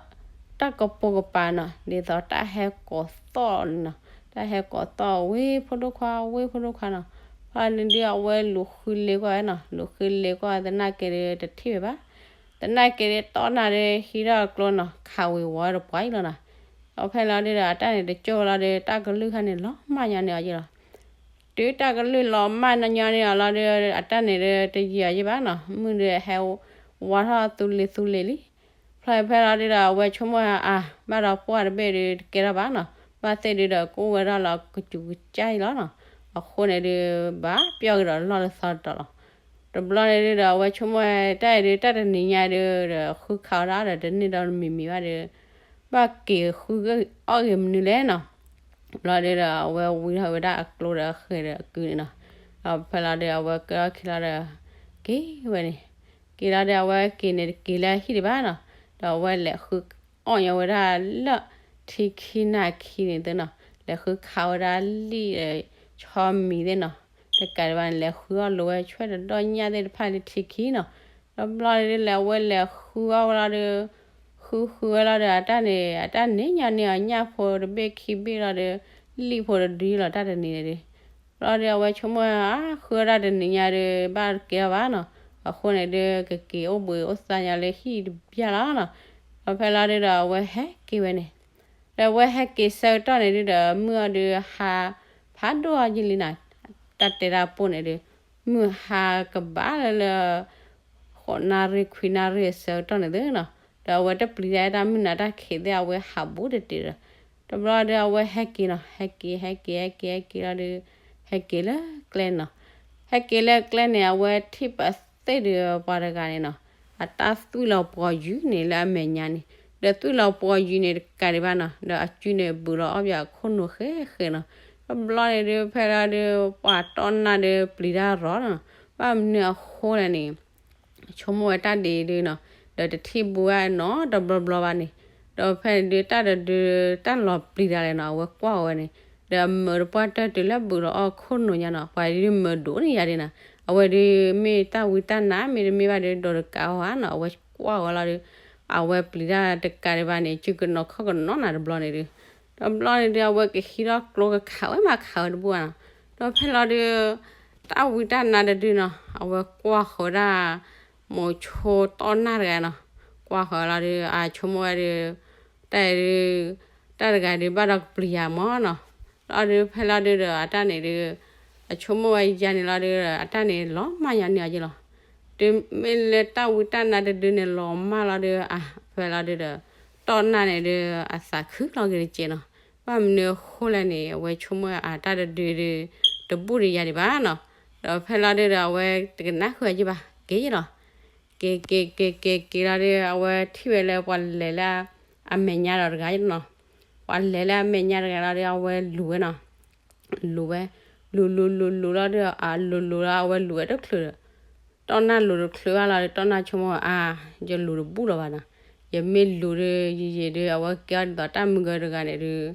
တၢ်ကပိာ်ကပၤနီၤ, ဒ်သိးတၢ်ဟဲကိးသီၣ်န့ၣ်နီၤ, တၢ်ဟဲကိးသီၣ်ဝ့ၢ်ဖိဒိၣ်ခွါ ဝ့ၢ်ဖိဒိၣ်ခွါနီၤ, ဖဲန့ၣ်ဒုး အဝဲလူၤဃုလ့ကွၢ်ဝဲနီၤ, လူၤဃုလ့ကွၢ်သနာ်က့ဒုး တထံၣ်ဝဲဘၣ်, သနာ်က့ဒုး တီၢ်နၤဒုး ဟံးထီၣ်အကျိနီၤ, ခးဝ့ၤဝီၤဝဲတပှၤအံၤလီၤနီၤ, ဒီးဖဲလီၤဒုးဒီး အတၢ်န့ၣ်တကၠိၢ်ဝဲလီၤဒုး တၢ်ကလုၢ်ခါန့ၣ် လီၤမၢ်ညီန့ၢ်အီၤယဲလီၤ. တုၤတၢ်ကလုၢ်လီၤမၢ်ညီန့ၢ်အီၤလီၤဒုး အတၢ်န့ၣ်ဒုး တယံာ်အီၤယဲဘၣ်နီၤ, မုၢ်ဒုးဟဲ ဝါထီၣ်သူလ့ၤသူလ့ၤလံ. ဖဲဖဲလီၤဒုးဒီး အဝဲဆိကမိၣ်အါ ဘၣ်ဒီးပှၢ်တဘ့ၣ်ဒုး တကဲထီၣ်ဘၣ်နီၤ, ဘၣ်သ့ၣ်ဒုးဒီး ကအိၣ်ဝဲဒၣ်လီၤကစူၤကစၢ်အံၤလီၤနီၤ, အဃိန့ၣ်ဒုး ဘၣ်ပျီၢ်ကဒီးလီၢ်လၢသီတတီၤလီၤ. တဘျီန့ၣ်ဒုးဒီး အဝဲဆိကမိၣ်တၢ်အံၤဒုး တၢ်တနံၤညါဒုးဒီး ဃုခးဝဲဒၣ်ဒီး တန့ၢ်ဒီးတမံၤမံၤဘၣ်ဒီး ဘၣ်က့ၤဃုအီၣ်ဂ့ၤမနုၤလဲၣ်နီၤ. ဘျီဒုးဒီး အဝဲဝံထီၣ်ဝဲဒၣ်အကျိဒီးအဃဲၤဒီးအကုန့ၣ်နီၤ, ဒီးဖဲလီၤဒုး အဝဲကဲထီၣ်ခံလီၤဒီး က့ၤဝဲန့ၣ်, က့ၤလီၤဒုး အဝဲက့ၤန့ၣ် တက့ၤလၢဟံၣ်ဒံးဘၣ်နီၤ, ဒီးအဝဲလဲၤဃုအီၣ်ညီဝဲဒၣ်လၢ ထံခံနၢ်ခံန့ၣ်သ့ၣ်နီၤ, လဲၤဃုခးဝဲဒၣ်လံာ်ဒီး ဆီမံၤသ့ၣ်နီၤ, တကးဒံးဘၣ်န့ၣ် လဲၤဃုအီၣ်လိာ်ဝဲဆွဲၣ်ဒီးဒီၣ်ညၣ်သ့ၣ်တဖၣ်လၢထံခံနီၤ, ဒီးဘျီဒုးလဲၤ အဝဲလဲၤဃုအီၣ်ဝဲလီၤဒုး ဃုဃုဝဲလီၤဒီး အတၢ်န့ၣ် အတၢ်န့ၣ်ညီန့ၢ်အီၤ ညၣ်ဖိတဘ့ၣ်ခံဘ့ၣ်လီၤဒီး လံာ်ဖိတဒုလီၤ တၢ်တနံၤန့ၣ်ဒုး, ဘျီဒုး အဝဲဆိကမိၣ် အါ ဃုဝဲဒၣ်တနံၤညါဒုး ဘၣ်တကဲထီၣ်ဘၣ်နီၤ, အဃိန့ၣ်ဒုး ကက့ၤအိၣ်ဘှံးအိၣ်သါညီလၢဟံၣ်တဘျီလီၤနီၤ, ဒီးဖဲလီၤဒုးဒီး အဝဲဟဲက့ၤဝဲန့ၣ်, ဒီးအဝဲဟဲက့ၤဆၢကတီၢ်န့ၣ်ဒုးဒီး မုၢ်အီၤဒုးဟါ ဖးဒိၣ်အီၤယံာ်လံနီၤ, တၢ်တဲတၢ်ပိၢ်န့ၣ်ဒုး မုၢ်ဟါကဘၣ်လၢလၢ ဃိးနၣ်ရံၣ်ခွံနၣ်ရံၣ်အဆၢကတီၢ်န့ၣ်သ့ၣ်နီၤ, ဒီးအဝဲတပျံၤတၢ်တၢ်မုၢ်နၤတၢ်ခံးသ့ၣ် အဝဲဟးဘူးတတ့ၤဒီး, တဘျီဒီး အဝဲဟဲက့ၤနီၤ, ဟဲက့ၤ ဟဲက့ၤ ဟဲက့ၤ ဟဲက့ၤလီၤဒီး ဟဲက့ၤလၢကျဲန့ၣ်နီၤ, ဟဲက့ၤလၢကျဲန့ၣ် အဝဲထံၣ်ပသ့ၣ်ဒုးပှၤတဂၤန့ၣ်နီၤ, အတၢ်သွံၣ်လီၤပှီၤယုာ်န့ၣ်လၢအမဲာ်ညါန့ၣ်, ဒီးသွံၣ်လီၤပှီၤယုာ်န့ၣ်တကးဒံးဘၣ်နီၤ, ဒီးအစုန့ၣ်ဘုးလီၤအီၣ်ပှၤခိၣ်နူာ်ဃဲဃဲနီၤ, တဘျီန့ၣ်ဒုး ဖဲလီၤဒုး ပှၤတီၢ်နၢ်ဒုးပျံၤတၢ်ရီၤနီၤ, ဘၣ်မနုၤအဃိလဲၣ်န့ၣ် ဆိကမိၣ်ဝဲတၢ်ဒ်အံၤဒုးနီၤ, ဒီးတထံၣ်ဘူးဘၣ်နီတဘျီဘျီဘၣ်န့ၣ်, ဒီးဖဲန့ၣ်ဒုး တၢ်တဒု တၢ်လီၤပျံၤတၢ်လဲၣ်နီၤ, အဝဲကွၢ်ဝဲန့ၣ်, ဒီးအမၢတပှၢ်တၢၢ်တုၤလၢဘုးလီၤအီၣ်ခိၣ်နူာ်ညါနီၤ, ပှၤဒုးမၢဒိၣ်န့ၢ်ယၤဒ်နီၤ, အဝဲဒုးမ့ၢ်တၢ်ဝံတၢ်နါ မ့တမ့ၢ်ဘၣ်ဒုး ဒိးတကးအီၤဧါနီၤ, အဝဲကွၢ်ဝဲလီၤဒုး အဝဲပျံၤတၢ်တကးဒံးဘၣ်န့ၣ် စုကနီၤခီၣ်ကနီၤနၤတဘျီန့ၣ်ဒုး, တဘျီန့ၣ်ဒုး အဝဲကဟံးထီၣ်ကျိကခးဝဲမးခးဝဲတဘူၣ်ဘၣ်နီၤ, ဒီးဖဲလီၤဒုး တၢ်ဝံတၢ်နါတဒုနီၤ, အဝဲကွၢ်ဃီၤဝဲဒၣ် မိၤဆိတီၢ်နၢ်တဂၤနီၤ, ကွၢ်ဃီၤလီၤဒုး အဆိကမိၣ်ဝဲဒုး တၢ်ဒုး တၢ်တဂၤဒုးဘၣ်ဒီးကပျံၤယၤမၢ်နီၤ, လီၤဒုးဖဲလီၤဒုးဒီး အတၢ်န့ၣ်ဒုး အဆိကမိၣ်ဝဲယၤန့ၣ်လီၤဒုး အတၢ်န့ၣ်လီၤမၢ်ယၤန့ၢ်အီၤယဲလီၤ, တုၤမ့ၢ်လၢတၢ်ဝံတၢ်နါတဒုန့ၣ် လီၤမၢ်လီၤဒုး အဖဲလီၤဒုးဒီး တီၢ်နၢ်န့ၣ်ဒုး အသးခုလီၤက့ၤတက့ၢ်နီၤ, ဘၣ်မနုၤအဃိလဲၣ်န့ၣ် အဝဲဆိကမိၣ်အတၢ်တဒုဒုး တဘူၣ်ဒံးယၤဒံးဘၣ်နီၤ, ဒီးဖဲလီၤဒုးဒီး အဝဲတကနၣ်ဃုာ်အီၤယဲဘၣ် က့ၤယဲလီၤ, က့ၤက့ၤက့ၤက့ၤက့ၤလီၤဒုး အဝဲထံၣ်ဝဲလၢပှၤလဲၤလၢ အမဲာ်ညါဒီးတဂၤနီၤ, ပှၤလဲၤလၢအမဲာ်ညါတဂၤလီၤဒုး အဝဲလူၤဝဲနီၤ, လူၤဝဲ, လူၤလူၤလူၤလူၤလီၤဒုး အလူၤလူၤလီၤ အဝဲလူၤဝဲတချုးဒီး တီၢ်နၢ်လူၤတချုးဘၣ်လီၤဒီး တီၢ်နၢ်ဆိကမိၣ်အါ ယလူၤတဘူၣ်လီၤဘၣ်နီၤ, ယမ့ၢ်လူၤဒုး ယယံာ်ဒုး အဝဲကဲအီၤဒ်သိးတၢ်မုၢ်ကၢတဂၤန့ၣ်ဒုး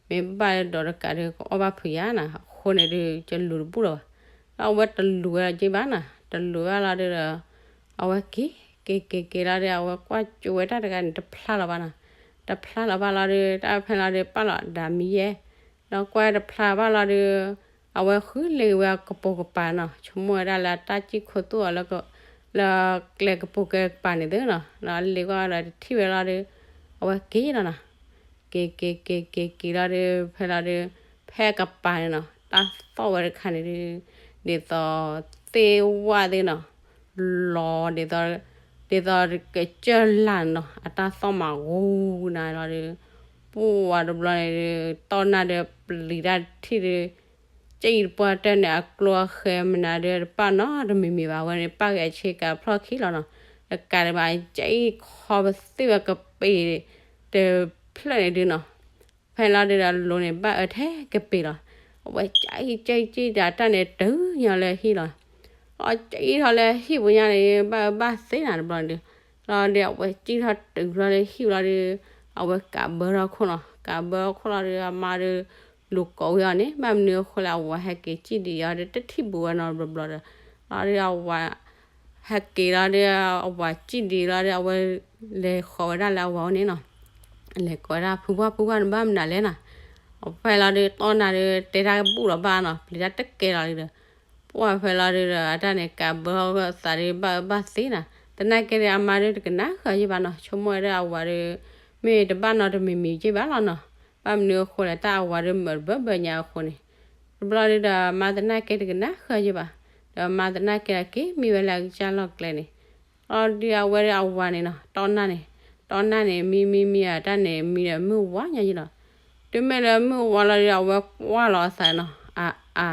မ့ၢ်ဘၣ်ဒီးတကးဒုး ကအီၣ်ဘၣ်ဖုးယၤနီၤ, အဃိန့ၣ်ဒုး ယလူၤတဘူၣ်လီၤဘၣ်, ဒီးအဝဲတလူၤဝဲလီၤက့ၤဘၣ်နီၤ, တလူၤဘၣ်လီၤဒုးဒီး အဝဲက့ၤ က့ၤက့ၤက့ၤလီၤဒုး အဝဲကွၢ်ကၠိဝဲတၢ်တဂၤန့ၣ် တဖျါလီၤဘၣ်နီၤ, တဖျါလီၤဘၣ်လီၤဒုး တၢ်ဖဲလီၤဒုး ပာ်လီၤဒၣ်မံယဲၢ် ဒီးကွၢ်တဖျါဘၣ်လီၤဒုး အဝဲဃုလ့ၤဝဲအကပိာ်ကပၤနီၤ, ဆိကမိၣ်ဝဲဒၣ်လၢတၢ်စံၣ်ခိၣ်သူၣ်အီၤလၢ လၢကျဲကပိာ်ကပၤန့ၣ်သ့နီၤ, ဒီးလ့ၤကွၢ်ဒီးတထံၣ်ဝဲလီၤဒုး အဝဲက့ၤလီၤနီၤ, က့ၤက့ၤက့ၤက့ၤက့ၤလီၤဒုး ဖဲလီၤဒုး ဖဲအကပၤန့ၣ်နီၤ တၢ်သီၣ်ဝဲတခါန့ၣ်ဒုး ဒ်သိး သ့ၣ်ဝၣ်သ့ၣ်နီၤ လီၤ ဒ်သိး ဒ်သိးကစၢၢ်လၢ်နီၤ အတၢ်သီၣ်မးဂူၤနၤလီၤဒုး ပှၢ်ဝဲတဘျီန့ၣ်ဒုး တီၢ်နၢ်ဒီးပျံၤတၢ်ထံၣ်ဒုး ကၠဲအံၤတပှၢ်တၢၢ်န့ၣ် အကျိအဃဲမနုၤဒုး တပာ်နီတမံၤမံၤဘၣ် အဝဲန့ၣ်ပာ်က့ၤအဆ့ကၤဖျီၣ်ခံလီၤနီၤ တကးဒံးဘၣ် ကၠဲအံၤခီပသ့ၣ်ဝဲကပ့ၤ တဖျၢၣ်န့ၣ်ဒုးနီၤ ဖဲလီၤဒုးဒီးလိၤန့ၣ် ဘၣ်အၢထဲကပ့ၤလီၤ အဝဲကၠဲအံၤ ကၠဲအံၤ ကၠဲအံၤ တၢ်န့ၣ်တုၤညီလၢဟံၣ်လီၤ အီၣ်ကံၣ်ထီၣ်လၢဟံၣ်ပူၤညါန့ၣ် ဘၣ်အၢဘၣ်သီနၤတဘျီန့ၣ်ဒီး, လီၤဒီးအဝဲကံၣ်ထီၣ်တုၤထီၣ်လၢဟံၣ်လီၤဒီး, အဝဲကးဘၢထီၣ်ခိၣ်နီၤ, ကးဘၢထီၣ်ခိၣ်လီၤဒီး အမါဒီး လူၤကိးဝဲအီၤန့ၣ်, ဘၣ်မနုၤအဃိလဲၣ် အဝၤဟဲက့ၤစံၣ်ဒံးအီၤဒီး တထံၣ်ဘူးဝဲနီတဘျီဘျီဒီး, လီၤဒီးအဝၤ ဟဲက့ၤလီၤဒီး အဝၤစံၣ်ဒံးလီၤဒီး အဝဲလဲၤဃီၤဝဲဒၣ်လၢအဝၤအိၣ်န့ၣ်နီၤ, လဲၤကိးဝဲဒၣ် ဖုပှၢ် ဖုပှၢ် နဘၣ်မနုၤလဲၣ်နီၤ, အဖဲလီၤဒီး တီၢ်နၤဒီး တဲတၢ်ဘူၣ်လီၤဘၣ်နီၤ, ပျံၤတၢ်တကဲလီၤဒီး, ပှၢ်ဖဲလီၤဒီး အတၢ်န့ၣ် ကးဘၢထီၣ်သးဒီး ဘၣ်အၢဘၣ်သီနၤ, သနာ်က့ဒီး အမါဒီးတကနၣ်ဃၢၤယ့ၢ်ဘၣ်နီၤ, ဆိကမိၣ်ဝဲဒၣ်အဝၤဒီး မ့ၢ်တဘၣ်နီတမံၤမံၤယ့ၢ်ဘၣ်လီၤနီၤ, ဘၣ်မနုၤအဃိလဲၣ် တၢ်အဝၤဒီးမၢတဘၢဘၢညါအဃိန့ၣ်, တဘျီဒီး အမါသနာ်က့တကနၣ်ဃၢၤယ့ၢ်ဘၣ်, ဒီးအမါသနာ်က့ဒီးက့ၤမံဝဲလၢအကစၢ်လီၢ်ကျဲန့ၣ်, လီၤဒီးအဝဲဒီးအဝၤန့ၣ်နီၤ တီၢ်နၢ်န့ၣ်, တီၢ်နၢ်န့ၣ် မံမံမံအတၢ်န့ၣ် မံဒီးမုၢ်ဝါညါယ့ၢ်လီၤ, တုၤမ့ၢ်လၢမုၢ်ဝါလီၤဒီး အဝဲကွၢ်လီၤအသးနီၤ, အါအါ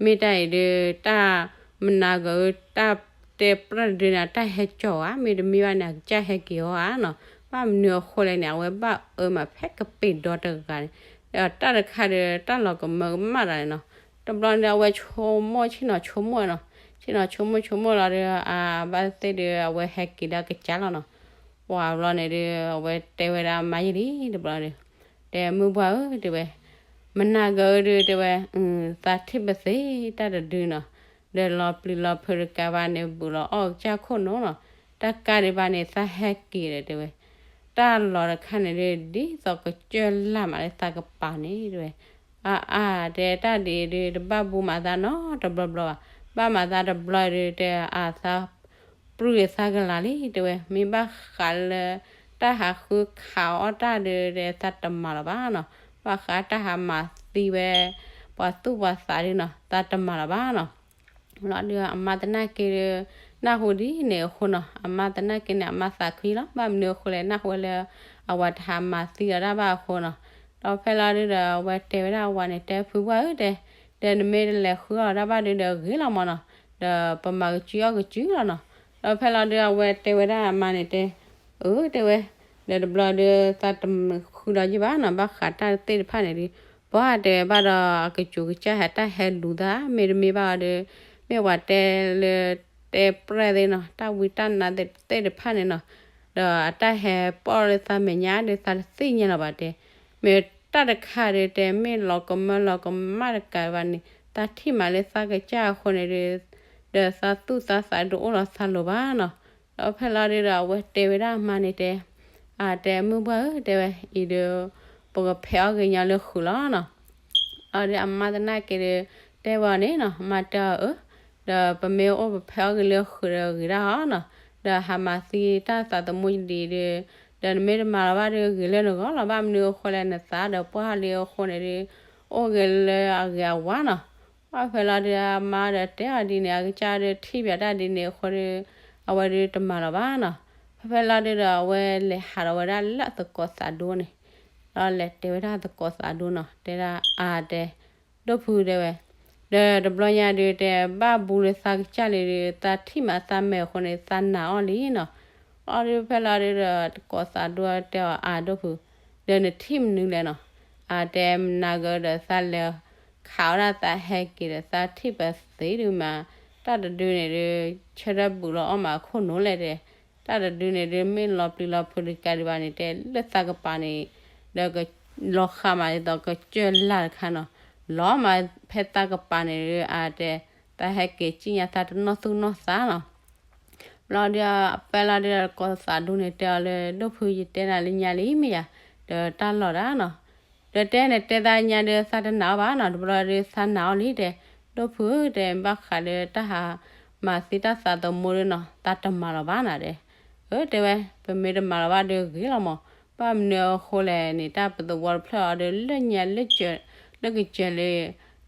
မ့ၢ်တၢ်အံၤဒီး တၢ်မနၤဂၤဧၢ တၢ်တဲပြၢၢ်တဒုန့ၣ် တၢ်ဟဲကၠီၤဧါ, မ့တမ့ၢ်ဘၣ်န့ၣ် အကစၢ်ဟဲက့ၤအီၤဧါနီၤ, ဘၣ်မနုၤအဃိလဲၣ်န့ၣ် အဝဲဘၣ်အၢမးဖဲကပ့ၤဒီတဂၤန့ၣ်, ဒီးတၢ်တခါဒီး တၢ်လီၤကမၢကမၣ်တၢ်န့ၣ်နီၤ, တဘျီန့ၣ် အဝဲဆိကမိၣ်ဆ့ၣ်နီၤဆိကမိၣ်နီၤ, ဆ့ၣ်နီၤဆိကမိၣ်ဆိကမိၣ်လီၤဒီး အဘၣ်သ့ၣ်ဒီး အဝဲဟဲက့ၤဒီးအကစၢ်လီၤနီၤ, ပှၤဘျီန့ၣ်ဒီး အဝဲတဲဝဲဒၣ်အမါယ့ၢ်လံ တဘျီဒီး တဲမုၢ်ပှၢ်ဧၢ တဲဝဲ, မနၤဂၤဧၢဒီး တဲဝဲ, သးထံၣ်ပသ့တၢ်တဒုနီၤ, ဒီးလီၤပျံၤလီၤဖုးတကးဘၣ်န့ၣ် ဘူးလီၤအီၣ်ကစၢ်ခိၣ်နူာ်နီၤ, တၢ်ကါဒံးဘၣ်န့ၣ် သးဟဲက့ၤဒီး တဲဝဲ, တၢ်လီၤတခါန့ၣ်ဒီး ဒ်သိးကစၢၢ်လၢ်မးလၢသးကပၤန့ၣ် တဲဝဲ, အါအါ တဲတၢ်ဒ်အံၤဒီး တဘၣ်ဘူးမးသးနီတဘျီဘျီဘၣ်, ဘၣ်မးသးတဘျီဒီး တဲအါသး ပြူၢ်သးကလၤလံ တဲဝဲ, မ့ၢ်ဘၣ်ဃးလၢ တၢ်ဟးဃုခးအီၣ်တၢ်ဒီး တဲသးတမၤလီၤဘၣ်နီၤ, ဘၣ်ဃးတၢ်ဟးမၤသံဝဲ ပှၤသူၣ်ပှၤသးဒီးနီၤ သးတမၤလီၤဘၣ်နီၤ, လီၤဒီးအမါသနာ်က့ဒီး နၢ်ဟူဒ်န့ၣ်အဃိနီၤ, အမါသနာ်က့န့ၣ် အမါသးခုလီၤ, ဘၣ်မနုၤအဃိလဲၣ် နၢ်ဟူဝဲလၢ အဝၤတဟးမၤသံအီၤတၢ်ဘၣ်အဃိနီၤ, ဒီးဖဲလီၤဒုးဒီး အဝဲတဲဝဲဒၣ်အဝၤန့ၣ် တဲဖုပှၢ်ဧၢ တဲ, ဒီးနမ့ၢ်တလဲၤဃုအီၣ်တၢ်ဘၣ်ဒုးဒီးဂ့ၤလီၤမးနီၤ, ဒီးပမၤကစုအီၣ်ကစုလီၤနီၤ, ဒီးဖဲလီၤဒုးအဝဲတဲဝဲဒၣ်အမါန့ၣ်တဲ, အၢ တဲဝဲ, ဒီးတဘျီဒီး သးတဃုဒီးယ့ၢ်ဘၣ်နီၤ, ဘၣ်ဃးတၢ်သ့ၣ်တဖၣ်န့ၣ်ဒီး ပှၤတဲဘၣ်ဒီး အကစူးကစၢ်ဟဲတၢ်ဟဲလူၤသး မ့တမ့ၢ်ဘၣ်ဒီး မ့ၢ်ပှၤတဲလၢ တဲပြဲၢ်သ့ၣ်နီၤ တၢ်ဝံတၢ်နါသ့ၣ်တဖၣ်န့ၣ်နီၤ, ဒီးအတၢ်ဟဲပီၣ်လၢသးမဲာ်ညါဒီး သးတသ့ၣ်ညါလီၤဘၣ်တဲ, မ့ၢ်တၢ်တခါဒီးတဲ မ့ၢ်လီၤကမၢလီၤကမၣ်တကးဘၣ်န့ၣ် သးထံၣ်မးလၢသးကစၢ်အဃိန့ၣ်ဒီး ဒီးသးသူၣ်သးသးတအိၣ်လီၤသးလိၤဘၣ်နီၤ, ဒီးဖဲလီၤဒုးဒီး အဝဲတဲဝဲဒၣ်အမါန့ၣ်တဲ, အတဲမုၢ်ပှၢ်ဧၢ တဲဝဲ, အံၤဒီး ပကဖဲးအီၣ်ဂ့ၤညီလၢဃုာ်လီၤနီၤ, ဒီးအမါသနာ်က့ဒီး တဲဝဲအီၤန့ၣ်နီၤ, မၤတၢ်အီၤဧၢ, ဒီးပမ့ၢ်အိၣ်ပဖဲးအီၣ်ဂ့ၤလၢဃုာ်ဒီးဂ့ၤဒၣ်အီၤနီၤ, ဒီးဟးမၤသံတၢ်သးသမူဒံးဒီး, ဒီးနမ့ၢ်တမၤလီၤဘၣ်ဒီးဂ့ၤလၢနဂီၢ်လီၤ, ဘၣ်မနုၤအဃိလဲၣ်နသးဒီးပှၢ်လံအဃိန့ၣ်ဒီး အိၣ်ဂ့ၤလၢအဂ့ၤအဝါနီၤ, ဘၣ်ဖဲလီၤဒုးအမါဒီးတဲအီၤဒ်န့ၣ် အကစၢ်ဒီးထံၣ်ဘၣ်တၢ်ဒ်န့ၣ်အဃိဒီး အဝဲဒုးတမၤလီၤဘၣ်နီၤ, ဖဲဖဲလီၤဒုးဒီး အဝဲလဲၤဟးထီၣ်ဝဲဒၣ်လၢအသကိးသးဒိန့ၣ်, ဒီးလဲၤတဲဝဲဒၣ်သကိးသးဒိနီၤ, တဲဒၣ်အါတဲ ဒိၣ်ဖုတဲဝဲ, ဒီးတဘျီညါဒုးတဲ ဘၣ်ဘူးလၢသးကစၢ်လံဒီး သးထံၣ်မးသးမဲာ်အဃိန့ၣ် သးနာ်အီၤလံနီၤ, အီၤဒုးဖဲလီၤဒုးဒီး သကိးသးဒိတဲအီၤအါဒိၣ်ဖု, ဒီးနထံၣ်မနုၤလဲၣ်နီၤ, အါတဲမနၤဂၤဒီးသးလဲၤ ခးဝဲဒၣ်သးဟဲက့ၤဒီးသးထံၣ်ပသ့ဒုးမး, တၢ်တဒုန့ၣ်ဒုး ဆၢထၢၣ်ဘူးလီၤအီၣ်မးအခိၣ်နူာ်လဲၣ်တဲ, တၢ်တဒုန့ၣ်ဒုး မ့ၢ်လီၤပျံၤလီၤဖုးတကးဒံးဘၣ်န့ၣ်တဲ လၢသးကပၤန့ၣ်, ဒီးလီၤဃးမးဒ်သိးကစၢၢ်လၢ်တခါနီၤ, လီၤမးဖဲသးကပၤန့ၣ်ဒုး အါတဲ, သးဟဲက့ၤစံၣ်ညါသးတနီၢ်သူၣ်နီၢ်သးနီၤ ဘျီဒီး အပၢလီၤဒုးဒီး သကိးသးဒိန့ၣ်တဲအီၤလၢ ဒိၣ်ဖုယတဲနၤလၢညါလံမ့ၢ်ယၤ, ဒီးတၢ်လီၢ်ဒၣ်နီၤ, ဒီးတဲန့ၣ်တဲသးညါဒီး သးတနာ်အီၤဘၣ်နီၤ, တဘျီဒီးသးနာ်အီၤလံတဲ, ဒိၣ်ဖုတဲ ဘၣ်ဃးဒီးတၢ်ဟးမၤသံတၢ်သးသမူဒီးနီၤ သးတမၤလီၤဘၣ်နၤတဲ, အၢ တဲဝဲ ပမ့ၢ်တမၤလီၤဘၣ်ဒီးဂ့ၤလီၤမး, ဘၣ်မနုၤအဃိလဲၣ်န့ၣ် တၢ်ပသဝီတဖျၢၣ်အီၤဒီး လၢညါလၢကစၢၢ်လၢ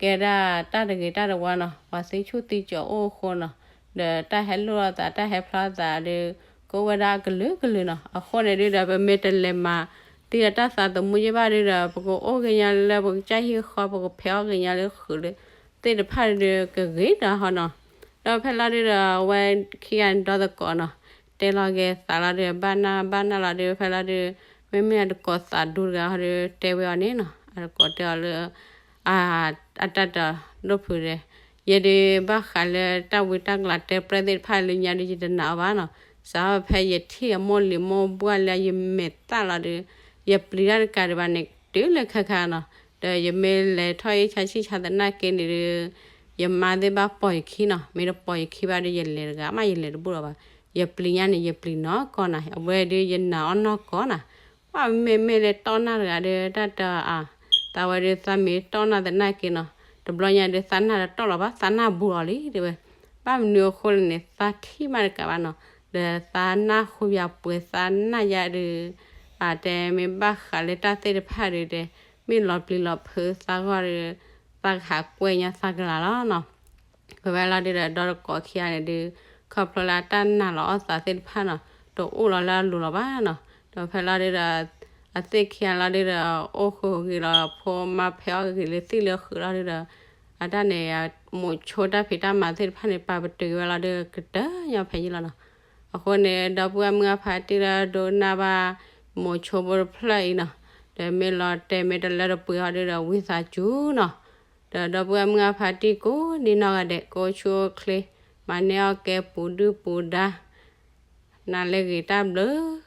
ကဲဒၣ်တၢ်တဂ့ၤတၢ်တဝါနီၤ, ပှၤသံဆူၣ်သံကၠီၤအိၣ်အဃိနီၤ, ဒီးတၢ်ဟဲလိၣ်လိာ်သး တၢ်ဟဲဖျါသးဒီး ကအိၣ်ဝဲဒၣ်အကလုာ်ကလုာ်နီၤ, အဃိန့ၣ်ဒုးဒီး ပမ့ၢ်တလဲၤမၤသံဒီးတၢ်သးသမူယ့ၢ်ဘၣ်ဒုးဒီး ပကအိၣ်ဂ့ၤညါလၢပကစၢ်ဟံၣ်ဃီ ပကဖဲးအီၣ်ဂ့ၤညါလၢဃုာ်သ့ၣ်တဖၣ်ဒုးဒီး ကဂ့ၤဒီးဟီနီၤ, ဒီးဖဲလီၤဒုးဒီး အဝဲခံဂၤန့ၣ်ဒီသကိးနီၤ, တဲလီၤက့ၤသးလီၤဒီးဘၣ်နၢ်ဘၣ်နၢ်လီၤဒီး ဖဲလီၤဒုး မ့မ့ၢ်အတကိးသးဒိတဂၤဟီဒီး တဲဝဲအီၤန့ၣ်နီၤ, အတကိးတဲအီၤလၢ အတၢ်တဒိၣ်ဖုဒီး ယဲဒုးဘၣ်ဃးလၢတၢ်ဝံတၢ်ကလၤတဲပြဲၢ်သ့ၣ်တဖၣ်လၢညါဒုး ယတနာ်အီၤဘၣ်နီၤ. စးထီၣ်ဖဲယထံၣ်အမိၢ်လံၤမိၢ်ပှၢ်လၢယမဲာ်သၣ်လီၤဒီး ယပျံၤတၢ်တကးဒံးဘၣ်န့ၣ် တုၤလၢခဲခါနီၤ. ဒီးယမ့ၢ်လဲၤထီၣ်အ့ၣ်ဆါဆံၣ်ဆါသနာ်က့န့ၣ်ဒီး ယမါသ့ၣ်ဘၣ်ပိာ်ယခံနီၤ. မ့ၢ်တပိာ်ယခံဘၣ်ဒီး ယလဲၤတဂၤမး ယလဲၤတဘူၣ်လီၤဘၣ်. ယပျံၤညါန့ၣ် ယပျံၤနီၢ်ကီၢ်နၤ, အဝဲဒုးယနာ်အီၤနီၢ်ကီၢ်နၤ. ပှၤမ့မ့ၢ်လၢတီၢ်နၢ်တဂၤဒီး တၢ်တအါ, သးဝဲဒုးသးမ့ၢ်တီၢ်နၢ်သနာ်က့နီၤ, တဘျီညါဒုး သးနၢ်တတီၢ်လီၤဘၣ်, သးနၢ်ဘူးအီၤလံ တဲဝဲ. ဘၣ်မနုၤအဃိလဲၣ်န့ၣ် သးထံၣ်မးတကးဘၣ်နီၤ. ဒီးသးနၢ်ဟူယၤပှဲၤ သးနၢ်ယၤဒုး အတဲမ့ၢ်ဘၣ်ဃးလၢတၢ်သ့ၣ်တဖၣ်ဒုး တဲမ့ၢ်လီၤပျံၤလီၤဖုးသးဂီၢ်ဒီး သးကဟးကွဲညါသးကလၤလီၤနီၤ. ဖဲဖဲလီၤဒုးဒီး ဒီတကိးခံဂၤန့ၣ်ဒုး ခီဖျိလၢအတၢ်နာ်လီၤအီၣ်သးသ့ၣ်တဖၣ်နီၤ တအိၣ်လီၤလၢအလိၤလီၤဘၣ်နီၤ. ဒီးဖဲလီၤဒုးဒီး အသ့ၣ်ခံဂၤလီၤဒုးဒီး အိၣ်ဃုာ်ဂ့ၤလီၤ ဖိမါဖဲအီၣ်ဂ့ၤလၢသံၣ်လၢဃုာ်လီၤဒုးဒီး အတၢ်န့ၣ် မိၤဆိတၢ်ဖံးတၢ်မၤသ့ၣ်တဖၣ်န့ၣ် ပာ်ပတုာ်ဝဲလီၤဒုး ကတၢၢ်ညီဖဲယံၤလီၤနီၤ. အဃိန့ၣ် ဒီပုၢ်ဝဲၢ်မုၢ်အါဖးတံၢ်လၢဒိကနၣ်ဘၣ် မိၤဆိဖိတဖျၢၣ်အံၤနီၤ, ဒီးမ့ၢ်လီၤတဲာ်မ့ၢ်တလၢတပှဲၤအီၤဒုးဒီး ဝံသးစူၤနီၤ. ဒီးဒီပုၢ်ဝဲၢ်မုၢ်အါဖးတံၢ်ကိးဒံနီၢ်ဂၤဒဲး ကအိၣ်ဆူၣ်အိၣ်ချ့ မၤန့ၢ်အီၣ်ကဲပူၤဒုၣ်ပူၤဒါ နၤလၢဂ့ၤတၢ်ဘျုး